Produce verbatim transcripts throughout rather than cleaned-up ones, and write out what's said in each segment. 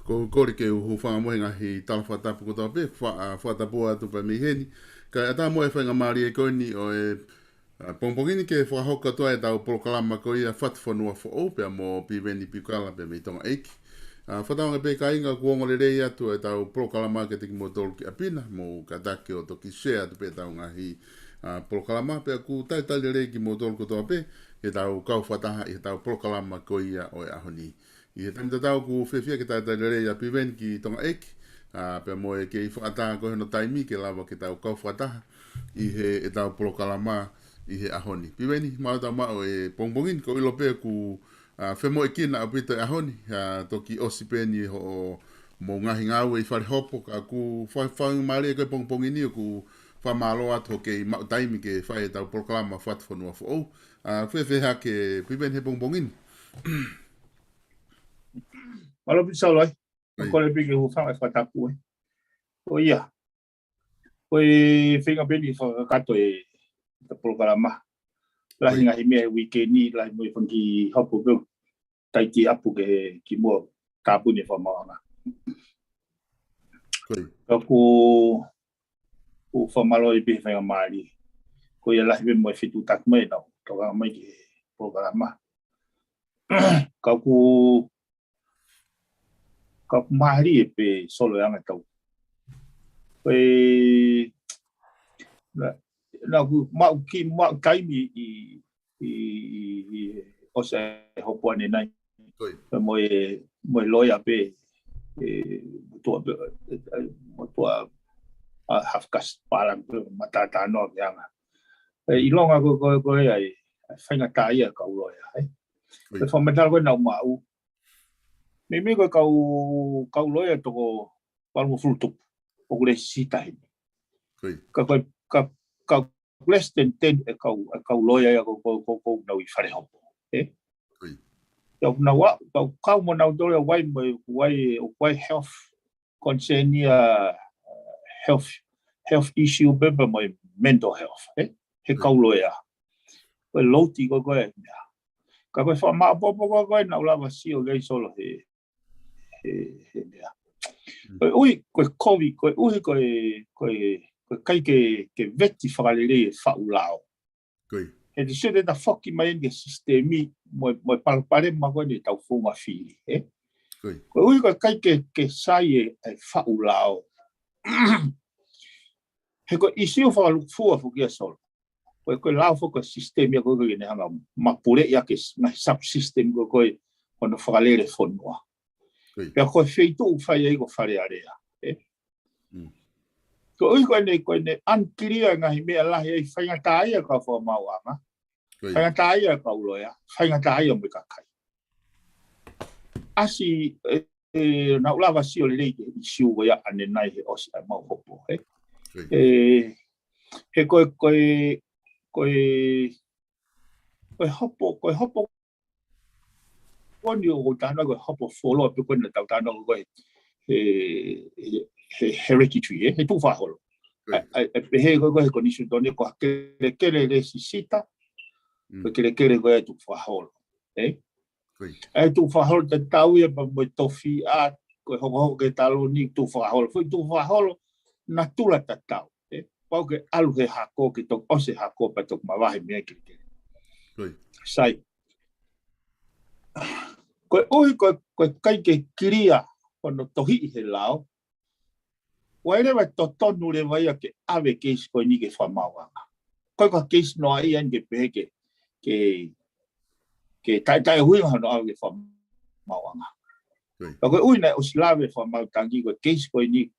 Ko e kole ke u hūfanga mo e ngaahi tala fakatapu kotoa pē, fa-, ʻa, fakatapu atu pē mei heni. Kae ʻatā mo e faingamālie ko eni ʻo e, ʻa, pongipongi ni ke fakahoko atu ai ʻetau polokalama ko ia Fatufonua Foʻou pea mo Piveni Piukala pea mei Tonga ʻEiki. ʻA, fakatauange pē kāinga kuo ongo lelei atu ʻetau polokalama kiate kimoutolu ki ʻapi na, mou kātaki ʻo toki share atu pē ʻetau ngaahi, ʻa, polokalama pea ʻoku talitali lelei kimoutolu kotoa pē, ʻetau kau fakataha ʻi heʻetau polokalama ko ia ʻo e ʻaho ni. ʻI he taimi tatau ʻoku fiefia ke talitali lelei ʻa Piveni ki Tonga ʻEiki, ʻa, pea mo e kei fakaʻatā ko ē hono taimi ke lava ke tau kau fakataha ʻi heʻetau polokalama ʻi he ʻaho ni. Piveni, mālō ʻetau maʻu e pongipongi ni, ʻoku ou ʻilo pē ʻoku, ʻa, femoʻuekina ʻaupito e ʻaho ni, ʻa, toki ʻosi pē eni hoʻomou ngaahi ngāue ʻi fale hopo, ka ʻoku fa-, faingamālie ko e pongipongi ni ʻoku fakamālō atu hoʻo kei maʻu taimi ke fai ʻetau polokalama Fatufonua Foʻou. ʻA, fēfē hake Piveni he pongipongi ni? Mālō ʻaupito Saulo ai. ʻIo. Kole pē ke u hūfanga he fakatapu ē. Ko ia. Ko e feinga pē eni fakakakato ʻetau polokalama. Lahi ʻIo. ngaahi meʻa he uike ni, lahi mo e fanga kiʻi hopo pē ʻoku taitai ʻapu ki he kimuʻa, tāpuni e fakamaauʻanga. Ko ia. Ka ʻoku, ʻoku fakamālō ai pē he faingamālie. Ko ia lahi pē mo e fetuʻutaki mai ʻenau tokanga mai ki he polokalama. Ka ʻoku, ka ʻoku mālie pē Saulo e anga ʻetau Ko e, naʻa, naʻa ku maʻu ki, maʻu taimi ʻi, ʻi, ʻi, ʻi ʻosi e hopo ʻanenai. Mo e, mo e loea pē, ʻe, motuʻa pē, ʻe, motuʻa ʻa Hafkas Palang pē, matātā noa ke anga. ʻE, ʻilonga ko, ko, ko e ai, ʻa e faingataʻaʻia kau loea, ē. Ko e fakamatala ko ē naʻa ku maʻu. Meimei ko e kau, kau loea toko valungofulu tupu ʻoku lēsisita heni. Ka, ka, ka, ka less than ten e kau, e kau loea ia ko, ko, ko, ko nau ʻi fale hopo, ē? Ka nau a, kau, kau mo nau tole wai mo, wai, wai health concern ia, uh, health, health issue pē pea mo e mental health, ē? He kau loea. Ko e louti ko, ko e meʻa. Ka ko e fakamāʻopoʻopo ko, ko e naʻa ku lava sio ki ai Solo he, he, he meʻa. Ko e ʻuhi, ko e kovi, ko e ʻuhi, ko e, ko e, ko e ʻikai ke, ke veti fakalelei e faʻu lao. He te sio te ta foki mai eni ki he sisitemi mo, mo e palopalema ko eni ʻetau founga fili, ē? Ko e ʻuhi ko e ʻikai ke, ke sai e, e faʻu lao. He ko e ʻisiū fakalukufua foki ia Solo. Ko e, ko e lao foki ko e sisitemi ia ko e, ko e ne hanga mapuleʻi ʻaki e ngaahi subsystem ko e, ko e hono fakalele fonua. Pea ko e feituʻu fai ai ko Fale Alea, ē? Ko e ʻuhi ko eni, ko eni unclear e ngaahi meʻa lahi ai, faingataʻaʻia kau fakamaauʻanga. Faingataʻaʻia kau loea, faingataʻaʻia mo e kakai. ʻAsi, ē, ē, naʻa ku lava sio lelei ki he ʻisiū ko ia ʻanenai he ʻosi ʻa e mau hopo, ē. Ē, he ko e, ko e, ko e, ko e hopo, ko e hopo ko eni ʻoku tau talanoa ko e hopo fuoloa pē ko eni naʻa tau talanoa ko e he, he, he hereditary, ē, he tukufakaholo. ʻA, ʻa, ʻa, pehē ko e, ko e he konisitūtone ko ha kelekele lēsisita, ko e kelekele ko e tukufakaholo, ē? ʻA e tukufakaholo tatau ia pea mo e tofiʻa, ko e hokohoko ke taloni tukufakaholo. Foʻi tukufakaholo natula tatau, ē? Pau ke ʻalu he hako ke toki ʻosi e hako pea toki mavahe mei ai e kelekele. Sai. Ko e ʻuhi, ko e, ko e ʻikai ke clear hono tohiʻi he lao, ʻoku ʻi ai leva e totonu leva ia ke ʻave keisi ko eni ki he fakamaauʻanga. Ko e ko e keisi noa ia eni ke pehē ke, ke, ke taʻetaʻeʻuhinga hono ʻave ki he fakamaauʻanga. Ka ko e ʻuhi naʻe ʻosi lave fakamaau tangi ko e keisi ko eni,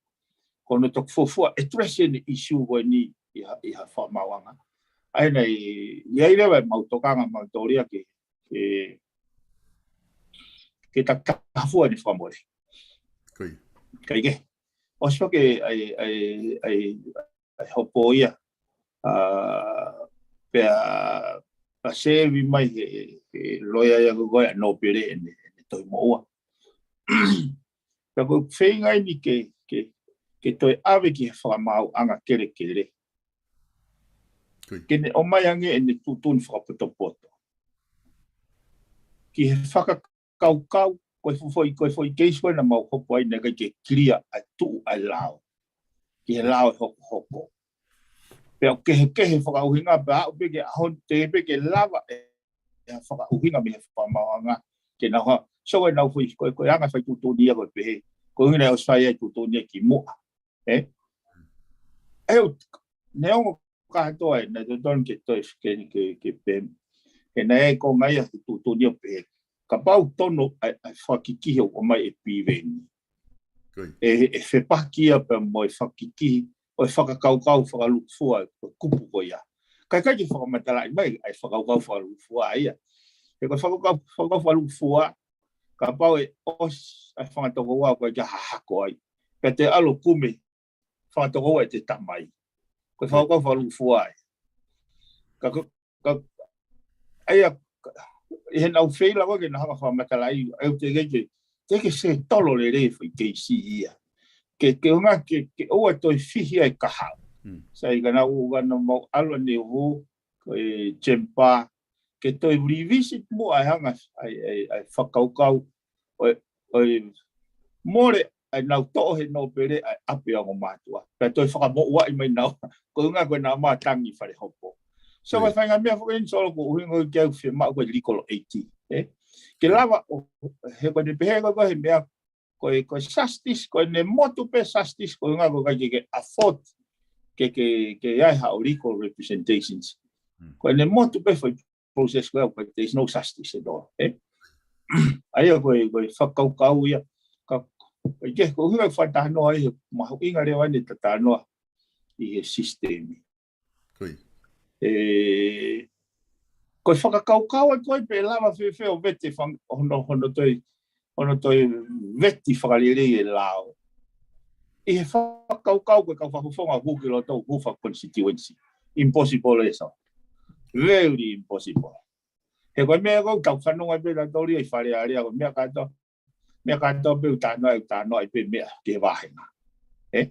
ko hono toki fuofua address eni ʻisiū ko eni ʻi ha, ʻi ha fakamaauʻanga. ʻA ia naʻe, ʻi ai leva e mau tokanga mau tōlia ke, ke, ke takitaki fua eni fakamole. ʻIkai ke. ʻOsi fake ai, ai, ai, ai hopo ia. ʻA, pea, pea sevi mai he, he loea ia ko e ʻa Nōpele ʻene, ʻene tohi moʻua. Pea ko e feinga eni ke, ke, ke toe ʻave ki he fakamaauʻanga kelekele. Ke ne ʻomai ange ʻene tuʻutuʻuni fakapotopoto. Ki he fakakaukau, ko e foʻi, ko e foʻi keisi ko ē naʻa mau hopo ai naʻe ʻikai ke clear ʻa e tuʻu ʻa e lao ki he lao ʻe hokohoko. Pea ʻoku kehekehe fakaʻuhinga pea aʻu pē ki he ʻaho ni te pē ke lava e, e fakaʻuhinga mei he fakamaauʻanga ke nau ha, so e nau foʻi, ko e, ko e anga fai tuʻutuʻuni ia ko e pehē. Ko e ʻuhinga naʻe ʻosi fai ai tuʻutuʻuni ia kimuʻa. Ē? ʻE u, neongo kātoa ē, naʻe totonu ke toe, ke, ke, ke pē. He naʻe ko e ngaahi ʻa e tuʻutuʻuni ʻo pehē. Kapau tonu ʻa e, ʻa e fakakikihi ʻoku ʻomai ʻe Piveni. ʻE, ʻe fepaki ia pea mo e fakakikihi, ʻo e fakakaukau fakalukufua, ko e kupu ko ia. Ka ʻikai ke fakamatalaʻi mai, ʻa e fakakaukau fakalukufua ia. He ko e fakakaukau, fakakaukau fakalukufua, kapau ʻe ʻosi, ʻa e fanga tokoua ko ē ke hahako ai. Pea te ʻalu ʻo kumi, fanga tokoua ʻe te tamai. Ko e fakakaukau fakalukufua ai. Ka ko, ka, ʻa ia, ka, ʻi heʻenau feila ko ē ke nau hanga fakamatalaʻi, ʻa ia te ke, ke, te ke settle lelei foʻi keisi ia. Ke, ke ʻuhinga ke, ke ʻoua toe fihi ai kahaʻu. Sai ka nau, ka nau mau ʻalu ʻaneuhu, ko e Jempa, ke toe revisit muʻa ʻa e hanga, ʻa e, ʻa e, ʻa e fakakaukau, ʻo e, ʻo e mole ʻa e nau toʻo he Nōpele ʻa e ʻapi ʻa e ongo mātuʻa. Pea toe fakamoʻuaʻi mai nau, ko e ʻuhinga ko e naʻa mau tangi fale hopo. So, ko e faʻahinga meʻa foki eni Solo ko e ʻuhinga ko ē ke u fiemaʻu ko e legal aid, ē? Ke lava ʻo, he ko eni pehē ko e, ko e he meʻa ko e, ko e justice, ko ʻene motu pē justice, ko e ʻuhinga ko e ʻikai ke, ke afford ke, ke, ke ʻi ai haʻo legal representations. Ko ʻene motu pē foʻi process ko ē, but there's no justice at all. ʻE? ʻA ia ko e, ko e fakakaukau ia, ka, ʻikai ke, ko e ʻuhinga fakatalanoa ia, mahuʻinga leva ʻene talanoa ʻi he sisitemi. ʻE, ko e fakakaukau atu ai pe lava fēfē ʻo vete fang-, hono, hono toe, hono toe vete fakalelei e lao. ʻI he fakakaukau ko e kau fakafofonga kuo ʻi loto ʻo e Hūfanga constituency. Impossible ē, so. Very impossible. He ko e meʻa ko ē ʻoku tau fanongo ai pē ʻi he tōlia ʻi Fale Alea ko e meʻa kātoa. Meʻa kātoa pē ʻoku talanoa, ʻoku talanoa ai pē meʻa ki he vāhenga. ʻE?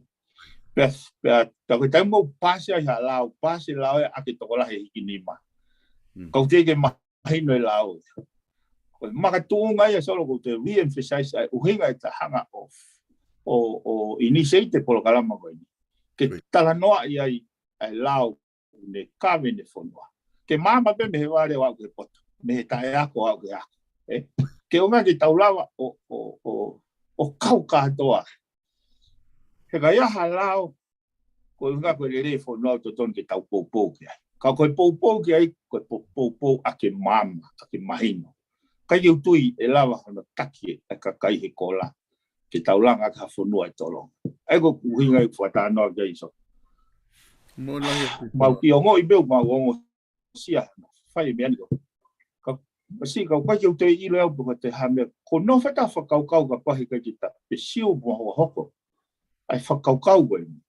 Pea, pea, pea ko e taimi ʻoku pāsi ai ha lao, pāsi e lao ē ʻaki e tokolahi ʻe hiki nima. Kau teʻeki ke mahino e lao. Ko e makatuʻunga ia Solo ʻoku ou re-emphasize ai ʻuhinga ʻeta hanga ʻo, ʻo, ʻo initiate e polokalama ko eni. Ke talanoaʻi ai ʻa e lao ne kave ʻene fonua. Ke maama pē mei he vale ʻo aʻu ki he poto, mei he taʻeako ʻo aʻu ki he ako. ʻE? Ke ʻuhinga ke tau lava ʻo, ʻo, ʻo, ʻo kau kātoa. He ka ʻi ai ha lao, ko e ʻuhinga ko e lelei e fonua ʻoku totonu ke tau poupou ki ai. Ka ko e poupou ki ai, ko e pou-, poupou ʻaki e maama, ʻaki e mahino. ʻIkai ke u tui ʻe lava hono taki e kakai he kola ke tau langa ki ha fonua ʻe tolonga. ʻA ia ko e ʻuhinga ʻeku fakatalanoa ki ai, so. Mau ki ongoʻi pē, mau ongoʻi sia, fai e meʻa ni ko. Ka, masi ka ʻikai ke u toe ʻilo au pe ko e hā e meʻa. Ko hono fata fakakaukau ka pahi ka kita, pe siu mo hokohoko. ʻA e fakakaukau ko eni.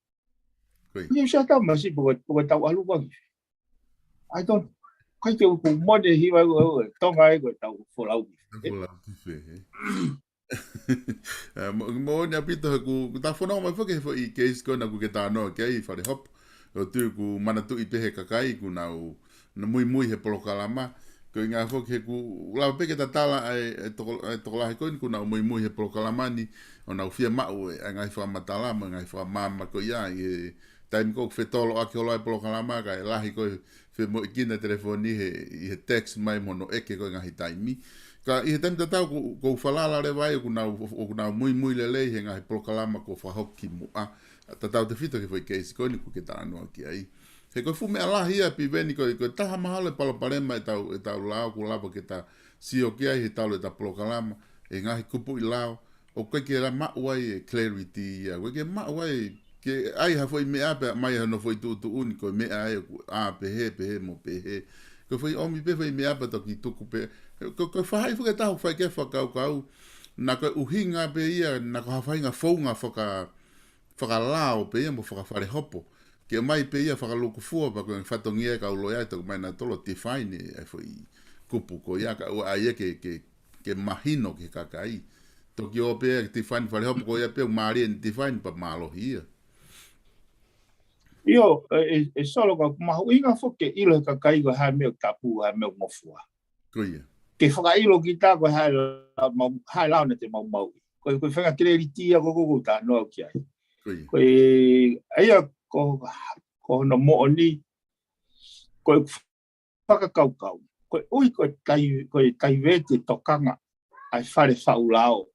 Ni u sia tau masi pe ko, pe ko tau ʻalu ko agi. I don't, ʻikai ke u ku mone hiva u, u, Tonga ē ko e tau folau. Tau folau ki fē, ē? ʻE, mo, mo ni ʻaupito he ku, ku ta fono mai foki he foʻi keisi ko ena kuo ke talanoa ki ai Falehopo. ʻOku ou tui ʻoku manatuʻi pē he kakai ʻoku nau, nau muimui he polokalama. Ko e ʻuhinga foki he ʻoku lava pē ke ta tala ʻa e, ʻa e toko, ʻa e tokolahi ko eni ʻoku nau muimui he polokalama ni, ʻo nau fiemaʻu e, ʻa e ngaahi fakamatala mo e ngaahi fakamaama ko ia ʻi he taimi ko ē ʻoku fetoloaki holo ai e polokalama, kae lahi ko e femoʻuekina e telefoni he, ʻi he text mai mo hono ʻeke ko ē ngaahi taimi. Ka ʻi he taimi tatau ʻoku, ʻoku ou falala leva ai ʻoku nau, ʻoku nau muimui lelei he ngaahi polokalama kuo fakahoko ki muʻa. Tatau tefito ki he foʻi keisi ko eni kuo ke talanoa ki ai. He ko e fuʻu meʻa lahi ia Piveni ko e, ko e taha mahalo e palopalema ʻetau, ʻetau lao ʻoku lava ke ta sio ki ai he talu ʻeta polokalama, e ngaahi kupuʻi lao, ʻoku ʻikai ke la maʻu ai e clarity ia, ʻoku ʻikai ke maʻu ai, ke ʻai ha foʻi meʻa pea ʻomai hano foʻi tuʻutuʻuni, ko e meʻa ē ʻoku ʻā pehē, pehē mo pehē. Ko e foʻi ʻomi pē foʻi meʻa pea toki tuku pē. Ko, ko e faʻahi foki ʻe taha ʻoku fai ki ai e fakakaukau, naʻa ko e ʻuhinga pē ia, naʻa ko ha faʻahinga founga faka, fakalao pē ia mo fakafalehopo. Ke ʻomai pē ia fakalūkufua pea ko e fatongia e kau loea ʻe toki ʻomai nautolu ʻo define ʻa e foʻi kupu ko ia kae ʻoua ʻa ia ke, ke, ke mahino ki he kakai. Toki ō pē ia ke define Falehopo ko ia pē ʻoku mālie ʻene define pea mālohi ia. ʻIo, ʻe, ʻe, ʻe Solo ka ʻoku mahuʻinga foki ke ʻilo he kakai ko e hā e meʻa ʻoku tapu, hā e meʻa ʻoku ngofua. Ko ia. Ke fakaʻilo kita ko e hā e lao, mau, hā e lao naʻa te maumauʻi. Ko e, ko e faʻahinga clarity ia ko ē ʻoku ou talanoa ki ai. Ko ia. Ko e, ʻa ia ko, ko hono moʻoni, ko e fakakaukau. Ko e ʻuhi ko e tai, ko e taivete tokanga ʻa e fale faʻu lao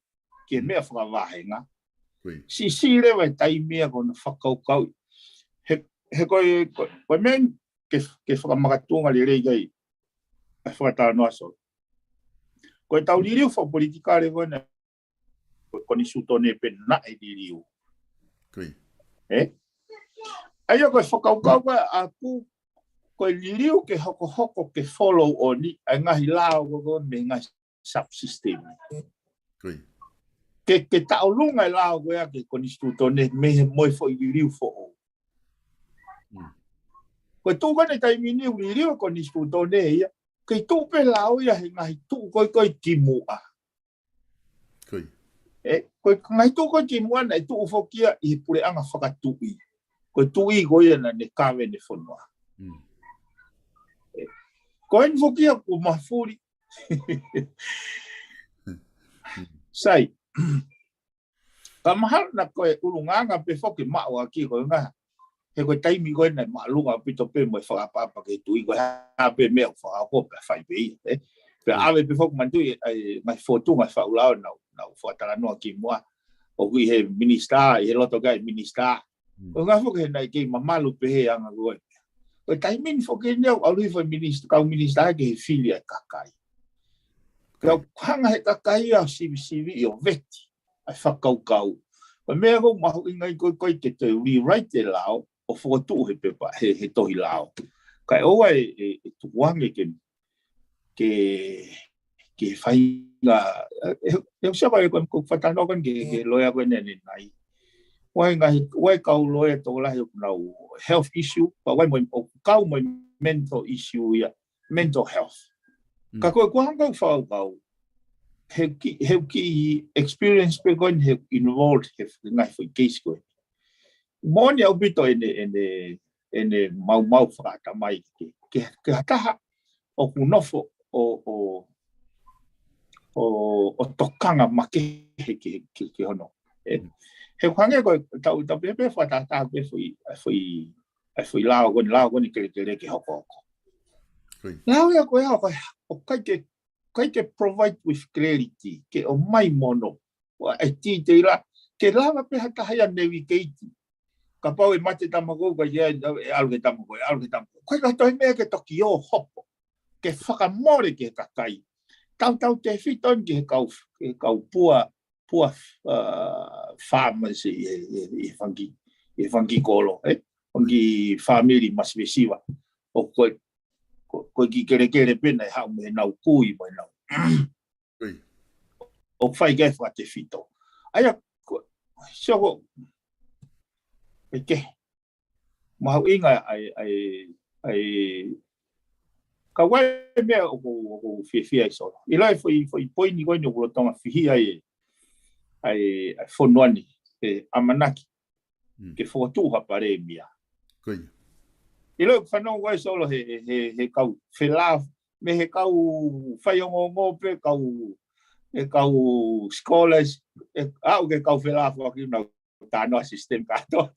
ki he meʻa fakavāhenga. Ko ia. Siʻisiʻi leva e taimi ia ko hono fakakaukau. He, he ko e, ko, ko e meʻa ke, ke fakamakatuʻunga lelei ai ʻa e fakatalanoa Solo. Ko ʻetau liliu fakapolitikale ko ena ko e konisitūtone pē naʻe liliu. Ko ia. ʻE? ʻA ia ko e fakakaukau ko ē ʻaku, ko e liliu ke hokohoko ke follow on ʻa e ngaahi lao ko ē mei he ngaahi subsystem. Ko ia. Ke, ke taʻolunga e lao ko ia ki he konisitūtone mei he mo e foʻi liliu foʻou. Mm. Ko e tuʻu ko ena he taimi ni ʻoku liliu e konisitūtone ia, ke tuʻu pē lao ia he ngaahi tuʻu ko ē ko ē ki muʻa. Ko ia. ʻE, ko e ngaahi tuʻu ko ē ki muʻa naʻe tuʻu foki ia ʻi he puleʻanga fakatuʻi. Ko e tuʻi ko ia naʻa ne kave ʻene fonua. Mm. ʻE, ko eni foki ia ʻoku mafuli. Sai. Ka mahalo naʻa ko e ʻulungaanga pē foki maʻu ʻaki ko e ngaahi. He ko e taimi ko ena ʻe māʻolunga ʻaupito pē mo e fakaʻapaʻapa ki he tuʻi ko e hā pē meʻa ʻoku fakahoko pea fai pē ia, ē. Pea ʻave pē foki manatuʻi ʻa e ngaahi fōtunga faʻu lao naʻa, naʻa ku fakatalanoa ki muʻa. ʻoku ʻi he minisitā, ʻi he loto ʻikai minisitā. Ko e ngaahi foki he naʻe kei mamalu pē he anga ko ē. Ko e taimi ni foki ni ʻoku ʻalu hifo e minisitā, kau minisitā ki he fili ʻa e kakai. Ka ʻoku hanga he kakai ʻo sivisiviʻi ʻo veti ʻa e fakakaukau. Ko e meʻa ʻoku mahuʻinga ai ko e, ko e ke toe rewrite e lao ʻo fokotuʻu he pepa, he, he tohi lao. Kae ʻoua e, e, e tukuange ke, ke, ke fainga, e, e, e usia ko e, ko e, ko e faʻa talanoa ko eni ke, ke loea ko eni ʻanenai. ʻOku ʻi ai e ngaahi, ʻoku ʻi ai e kau loea tokolahi ʻoku nau health issue, pea ʻoku ʻi ai mo e, ʻoku kau mo e mental issue ia, mental health. Ka ko e kuo hanga ʻo fakakaukau, he ʻoku, he ʻoku experience pē ko eni he involved he ngaahi foʻi case ko eni. Moʻoni ʻaupito ʻene, ʻene, ʻene maumau fakaʻatamai ke, ke, ke ha taha ʻoku nofo ʻo, ʻo, ʻo, ʻo tokanga makehe ke, ke, ke hono. ʻE, he ʻoku hangē ko e tau, tau pehē pē fakatātā pē foʻi, foʻi, foʻi lao ko eni, lao ko eni kelekele ke hokohoko. Lao ia ko e, ko e, ʻoku ʻikai ke, ʻikai ke provide with clarity, ke ʻomai mo hono ʻai titeila, ke lava pē ha taha ia navigate. Kapau ʻe mate tamakou, ka ia ʻe ʻalu ki he tamakou, ʻe ʻalu ki he tamakou. ʻOku ʻikai ha toe meʻa ke toki ō hopo, ke fakamole ki he kakai. Tautautefito ki he kau, ki he kau pua, pua, uh, farmers ʻi he, ʻi he, ʻi he fanga kiʻi, ʻi he fanga kiʻi kolo, ē? Fanga kiʻi family masivesiva. ʻOku ko e, ko e, ko e kiʻi kelekele pē naʻe haʻu mei heʻenau kui mo ʻenau. ʻOku fai ki ai e fakatefito. ʻA ia, ko, sio ko, ʻeke, mahuʻinga ʻa e, ʻa e, ʻa e, ka ʻoku ʻi ai e meʻa ʻoku, ʻoku fiefia ai Solo. ʻIlo e foʻi, foʻi poini ko eni ʻoku lolotonga fihia ai e, ʻa e, ʻa e fonua ni, e ʻamanaki ke fokotuʻu ha palēmia. ʻIlo e fanongo ko ē Solo he, he, he, he kau felāf-, mei he kau faiongoongo pē kau, e kau scholars, e, aʻu ki he kau felāfaki nau talanoa system kātoa.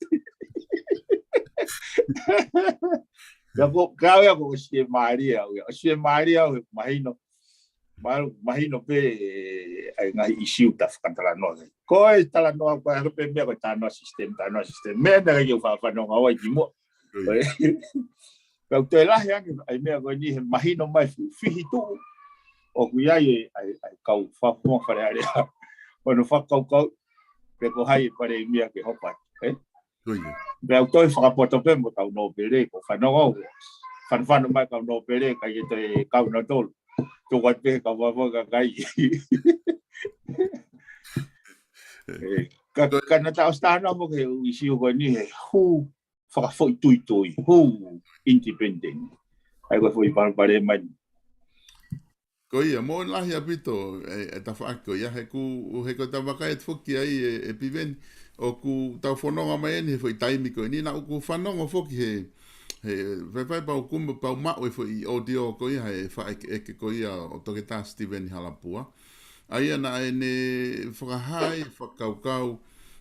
Ka ko, ka au ia ko ʻosi e mālie au ia. ʻOsi e mālie au he mahino. Ma-, mahino pē, ʻa e ngaahi issue ta fakatalanoa ki ai. Ko e talanoa, ko e hangē pē meʻa ko e talanoa system, talanoa system. Meʻa naʻe ʻikai ke u faʻa fanongo au ai kimuʻa. Pea ʻoku toe lahi ange ʻa e meʻa ko eni he mahino mai fu-, fihi tuʻu. ʻOku ʻi ai e, ʻa e, ʻa e kau fakafofonga Fale Alea. ʻO nau fakakaukau, pe ko hai e palēmia ke hoko atu, ē? Pea ʻoku toe fakapoto pē mo kau nōpele, ko e fanongo, fanafana mai kau nōpele, ʻikai ke toe kau nautolu. Tuku atu pē kau fakafofonga kakai. Ē, ka, ka naʻa ta ʻosi talanoa mo e issue ko eni he hū fakafoʻituitui, hū independent. ʻA ia ko e foʻi palopalema ni. Ko ia, moʻoni lahi ʻaupito e, e tafaʻaki ko ia, he ʻoku, he ko e tau vakai atu foki ai e, e Piveni, ʻoku tau fononga mai eni he foʻi taimi ko eni, naʻa ku fanongo foki he, he, faifai pau kuma, pau maʻu e foʻi audio ko ia, he faʻaʻekeʻeke ko ia ʻo Toketā Steven Halapua. ʻA ia naʻa ne fakahā e fakakaukau,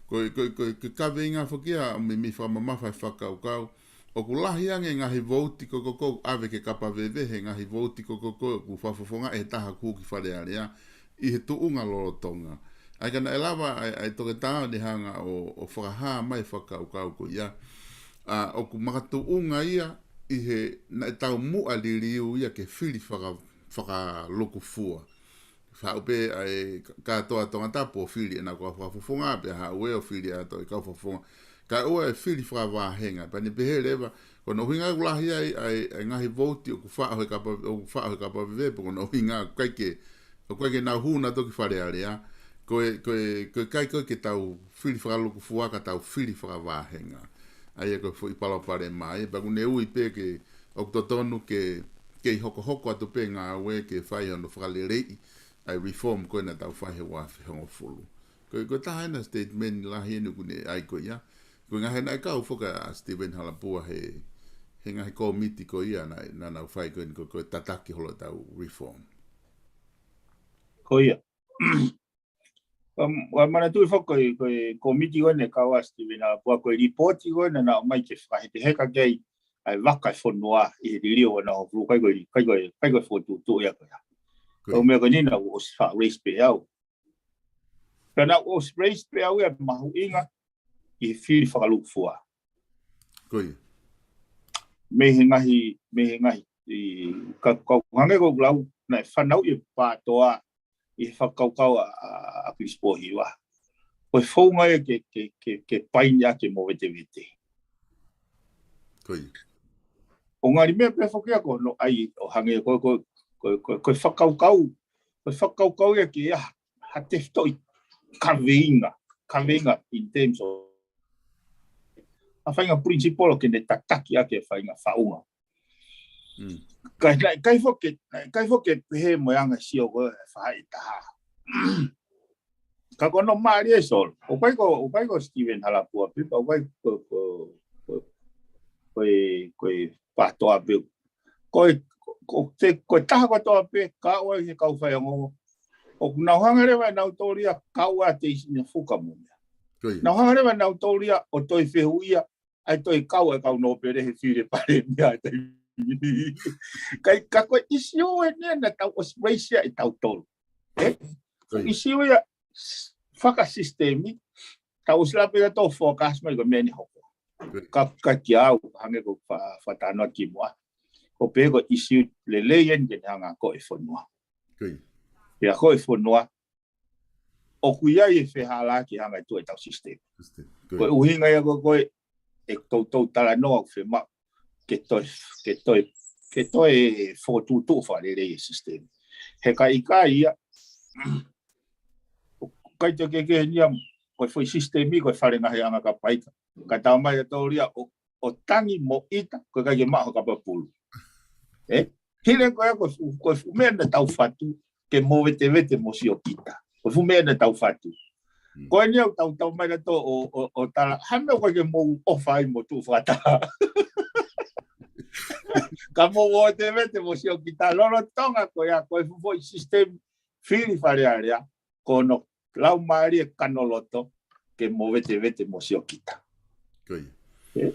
ko e, ko e, ko e, ko e kaveinga foki ia, mei, mei fakamamafa e fakakaukau. ʻOku lahi ange ngaahi vouti ko ē ʻoku ʻave ki he kapa veve, he ngaahi vouti ko ē ʻoku fakafofongaʻi ʻe he taha ʻoku hū ki Fale Alea, ʻi he tuʻunga lolotonga. ʻA ia ka naʻe lava ʻa e, ʻa e Toketā ʻo ne hanga ʻo, ʻo fakahā mai e fakakaukau ko ia. ʻA, ʻoku makatuʻunga ia ʻi he naʻe taumuʻa liliu ia ke fili faka-, fakalukufua. Haʻu pē ʻa e kātoa Tongatapu ʻo fili ʻenau kau fakafofonga, pea haʻu ē ʻo fili ʻa e kau fakafofonga. Kae ʻoua e fili fakavāhenga, pea ne pehē leva, ko hono ʻuhinga ʻoku lahi ai ʻa e, ʻa e ngaahi vouti ʻoku faʻo he kapa, ʻoku faʻo he kapa veve, pe ko hono ʻuhinga ʻoku ʻikai ke, ʻoku ʻikai ke nau hū nautolu ki Fale Alea, ko e, ko e, ko e ʻikai ko ē ke tau fili fakalukufua ka tau fili fakavāhenga. ʻA ia ko e foʻi palopalema ia, pea ʻoku ne ui pē ke, ʻoku totonu ke, kei hokohoko atu pē ngāue ke fai hono fakaleleiʻi ʻa e reform ko ē naʻa tau fai he ua afe hongofulu. Ko e, ko e taha ena statement lahi eni ʻoku ne ʻai ko ia. Ko e ngaahi naʻe kau foki ʻa Steven Halapua he, he ngaahi kōmiti ko ia naʻe, naʻa nau fai ko eni ko e, ko e tataki holo ʻetau reform. Ko ia. Ua, ua manatuʻi foki ko e, ko e kōmiti ko eni naʻe kau ʻa Steven Halapua, ko e lipooti ko ē naʻa na ʻomai ke fakahekeheka ki ai ʻa e vaka e fonua ʻi he liliu ua noa hongofulu, ʻikai ko e, ʻikai ko e, ʻikai ko e fokotuʻutuʻu ia ko ia. Ko ia. Ko e meʻa ko eni naʻa ku ʻosi faʻa raise pē au. Ka naʻá ku ʻosi raise pē au ia mahuʻinga ʻi he fili fakalūkufua. Ko ia. Mei he ngaahi, mei he ngaahi, ʻi, ka, ka hangē ko ʻeku lau, naʻe fanauʻi e PATOA ʻi he fakakaukau ʻa, ʻa, ʻa Principal Hiva. Ko e founga ia ke, ke, ke, ke paini ʻaki e movetevete. Ko ia. ʻO ngali meʻa pē foki ia ko hono ʻai ʻo hangē ko, ko, ko, ko, ko e fakakaukau, ko e fakakaukau ia ke ʻi ai ha tefitoʻi kaveinga, kaveinga in terms of ʻa e faʻahinga principle ke ne tataki ʻaki e faʻahinga faʻunga. Mm. Ka naʻe ʻikai foki, naʻe ʻikai foki pehē mo e anga sio ko e faʻahi taha. Ka ko hono mālie Solo. ʻOku ʻikai ko, ʻoku ʻikai ko Stephen Halapua pē, pea ʻoku ʻikai ko, ko, ko, ko e, ko e PATOA pē. Ko e, ko, ko te, ko e taha kotoa pē, ka ʻoku ʻi ai he kau faiongoongo. ʻOku nau hanga leva ʻe nautolu ia, kau ʻa Teisina Fuka mo meʻa. Ko ia. Nau hanga leva ʻe nautolu ia, ʻo toe fehuʻia, ʻa e toe kau ʻa e kau nōpele he fili palēmia ʻa e taimi ni. Ka, ka ko e ʻisiū eni naʻa tau ʻosi raise ia ʻe tautolu. ʻE? Ko ia. ʻIsiū ia fakasisitemi, tau ʻosi lava pē ia ʻo focus mai ko e meʻa ni hoko. Ko ia. Ka, ka kiate au, hangē ko e fa-, fakatalanoa kimuʻa. Ko e pehē ko e ʻisiū lelei eni ke ne hanga ʻo ako e fonua. Ko ia. Pea ako e fonua, ʻoku ʻi ai e fehālaaki hanga ʻe tuʻa ʻetau sisitemi. Sisitemi. Ko ia. Ko e ʻuhinga ia ko, ko e, ʻe toutou talanoa ʻoku fiemaʻu ke toe, ke toe, ke toe fokotuʻutuʻu fakalelei e sisitemi. He ka ʻikai ia, ʻoku ʻikai toe kehekehe eni ia, ko e foʻi sisitemi, ko e fale ngaahi anga ka paika. Ka tau mai ʻa tōlia ʻo, ʻo tangi mo ʻita, ko e ʻikai ke maʻu ha kapa pulu. ʻE? Hili ko ia ko e fuʻu, ko e fuʻu meʻa naʻa tau fatu, ke movetevete mo siokita. Ko e fuʻu meʻa naʻa tau fatu. Mm. Ko eni ʻoku tau, tau mai ʻa tō ʻo, ʻo, ʻo tala, ha meʻa ʻoku ʻikai ke mou ʻofa ai mo tuʻu fakataha. Ka mou movetevete mo siokita, lolotonga ko ia, ko e fuʻu foʻi sisitemi, fili Fale Alea, ko hono laumālie kanoloto ke movetevete mo siokita. Ko ia. ʻE?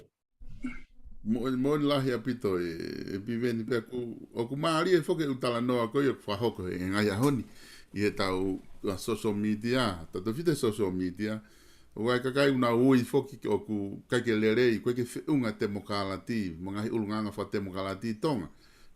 Mo, moʻoni lahi ʻaupito ē, ʻe Piveni pea ʻoku, ʻoku mālie foki ʻeku talanoa ko ia ʻoku fakahoko he ngaahi ʻaho ni ʻi heʻetau, ʻa, social media, tautefito he social media, ʻoku ʻi ai e kakai ʻoku nau ui foki ke ʻoku ʻikai ke lelei, ʻoku ʻikai ke feʻunga temokalati, mo e ngaahi ʻulungaanga fakatemokalati ʻi Tonga.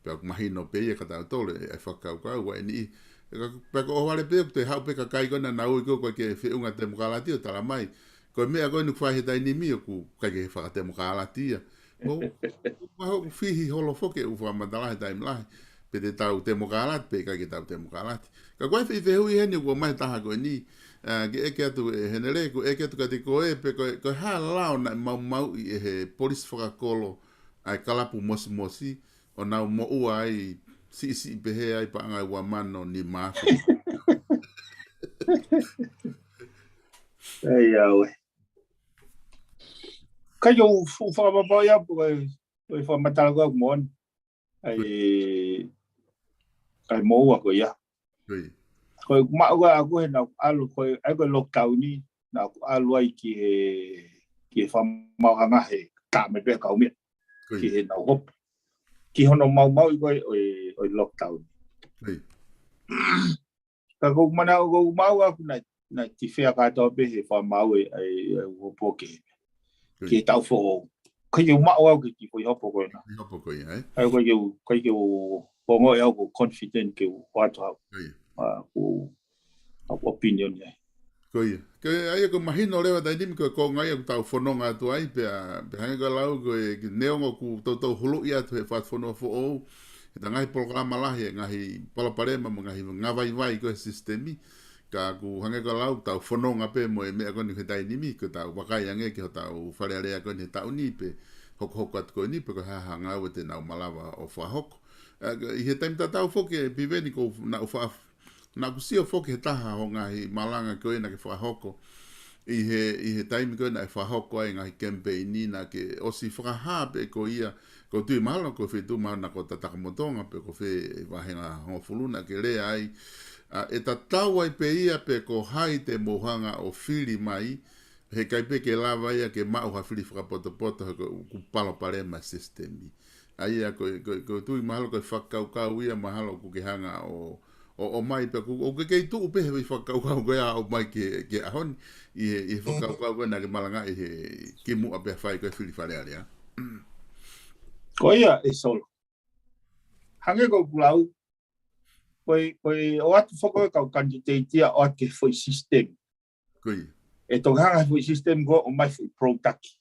Pea ʻoku mahino pē ia kiate kitautolu e, e fakakaukau, ʻa eni. ʻE ka, pea ʻoku ʻohovale pē ʻoku toe haʻu pē kakai ko ē naʻa nau ui ko ē ʻoku ʻikai ke feʻunga temokalati ʻo tala mai. Ko e meʻa ko eni ʻoku fai he taimi ni ʻoku ʻikai ke fakatemokalati ia. ʻO, ʻoku mahuʻi ʻoku fihi holo foki ʻeku fakamatala he taimi lahi. Pe te tau temokalati, pe ʻikai ke tau temokalati. Ka ko e foʻi fehuʻi heni ʻoku ʻomai he taha ko eni, ʻa, ke ʻeke atu ʻe Henele, ʻoku ʻeke atu kiate koe, pe ko e, ko e hā e lao naʻe maumauʻi ʻe he polisi fakakolo ʻa e kalapu mosimosi, ʻo nau moʻua ai siʻisiʻi pehē ai paʻanga ʻe ua mano nima afe. ʻAi, ʻaue. ʻIkai ke u fuʻu fakapapau ia, pe ko e, ko e fakamatala ko ē ʻoku moʻoni. ʻAi, ʻai moʻua ko ia. Ko ia. Ko e maʻu ʻaʻaku he naʻá ku ʻalu, ko e, ʻai ko e lockdown ni, naʻá ku ʻalu ai ki he, ki he fakamaauʻanga he taʻa mai pē kau meʻa. Ko ia. Ki he naʻá ku hopo. Ki hono maumauʻi ko ē ʻo e, ʻo e lockdown. Ko ia. Ka ko e mana, ko e maʻu ʻaʻaku naʻe, naʻe tifea kātoa pē he fakamaau e, e, e hopo ke, ko ia, ki he taʻu foʻou. ʻIkai ke u maʻu au ke ki foʻi hopo ko ena. Ki hopo ko ia, ē? ʻAi, ʻikai ke u, ʻikai ke u ongoʻi au ko e confident ke u ʻoatu au. Ko ia. ʻA, ko, ʻa, ko e opinion ia. Ko ia. Ko ia, ʻa ia ʻoku mahino leva taimi ni ko e konga ia ʻoku tau fononga atu ai, pea, pea hangē ko e lau ko ē, neongo ʻoku toutou huluʻi atu he fakafonua foʻou, he ʻeta ngaahi polokalama lahi, e ngaahi palopalema mo e ngaahi ngāvaivai ko ē he sisitemi, ka ʻoku hangē ko e lau, tau fononga pē mo e meʻa ko eni he taimi ni, ko ʻetau vakai ange ki hotau Fale Alea ko eni he taʻu ni, pe hokohoko atu ko eni, pe ko e hā ha ngāue te nau malava ʻo fakahoko. ʻA, ʻi he taimi tatau foki ʻe Piveni ko e naʻá ku fa-, naʻá ku sio foki he taha hoʻo ngaahi malanga ko ē naʻá ke fakahoko. ʻI he, ʻi he taimi ko ē naʻe fakahoko ai e ngaahi kemipeini naʻá ke ʻosi fakahā pē ko ia, ʻoku ou tui mahalo ko e feituʻu mahalo naʻá ke tataki mo Tonga pe ko fē e vāhenga hongofulu naʻá ke lea ai. ʻA, ʻe tatau ai pē ia pe ko hai te mou hanga ʻo fili mai, he ʻikai pē ke lava ia ke maʻu ha fili fakapotopoto he ko e ʻoku palopalema e sisitemi. ʻA ia ko e, ko e, ʻoku ou tui mahalo ko e fakakaukau ia mahalo ʻoku ke hanga ʻo, ʻO, ʻomai pē ʻoku, ʻoku ke kei tuʻu pē he fakakaukau ko ia ʻomai ki he, ki he ʻaho ni, ʻi he, ʻi he fakakaukau ko ē naʻa ke malangaʻi he kimuʻa pea fai ko ē fili Fale Alea. Ko ia ē Solo. Hangē ko ʻeku lau, ko e, ko e ʻoatu foki ʻa e kau kanititeiti ia ʻoatu ki he foʻi sisitemi. Ko ia. ʻE toki hanga he foʻi sisitemi ko ē ʻomai foʻi product.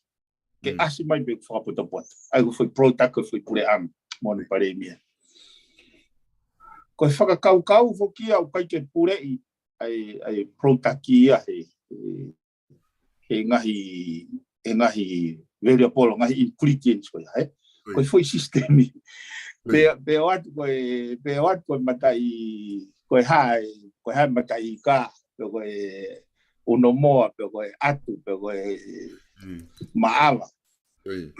Ke Mm. ʻasi mai pē fakapotopoto. ʻA ia ko e foʻi product ko e foʻi puleʻanga. Mo e palēmia. Ko e fakakaukau foki ia ʻoku ʻikai ke puleʻi ʻa e, ʻa e product ia he, he, he ngaahi, he ngaahi variable, ngaahi ingredients ko ia, ē? Ko ia. Ko e foʻi sisitemi. Ko ia. Pea, pea ʻoatu ko e, pea ʻoatu ko e mataʻi, ko e hā e, ko e hā e mataʻi ika, pe ko e unomoa, pe ko e ʻatu, pe ko e Mm. maʻava. Ko ia.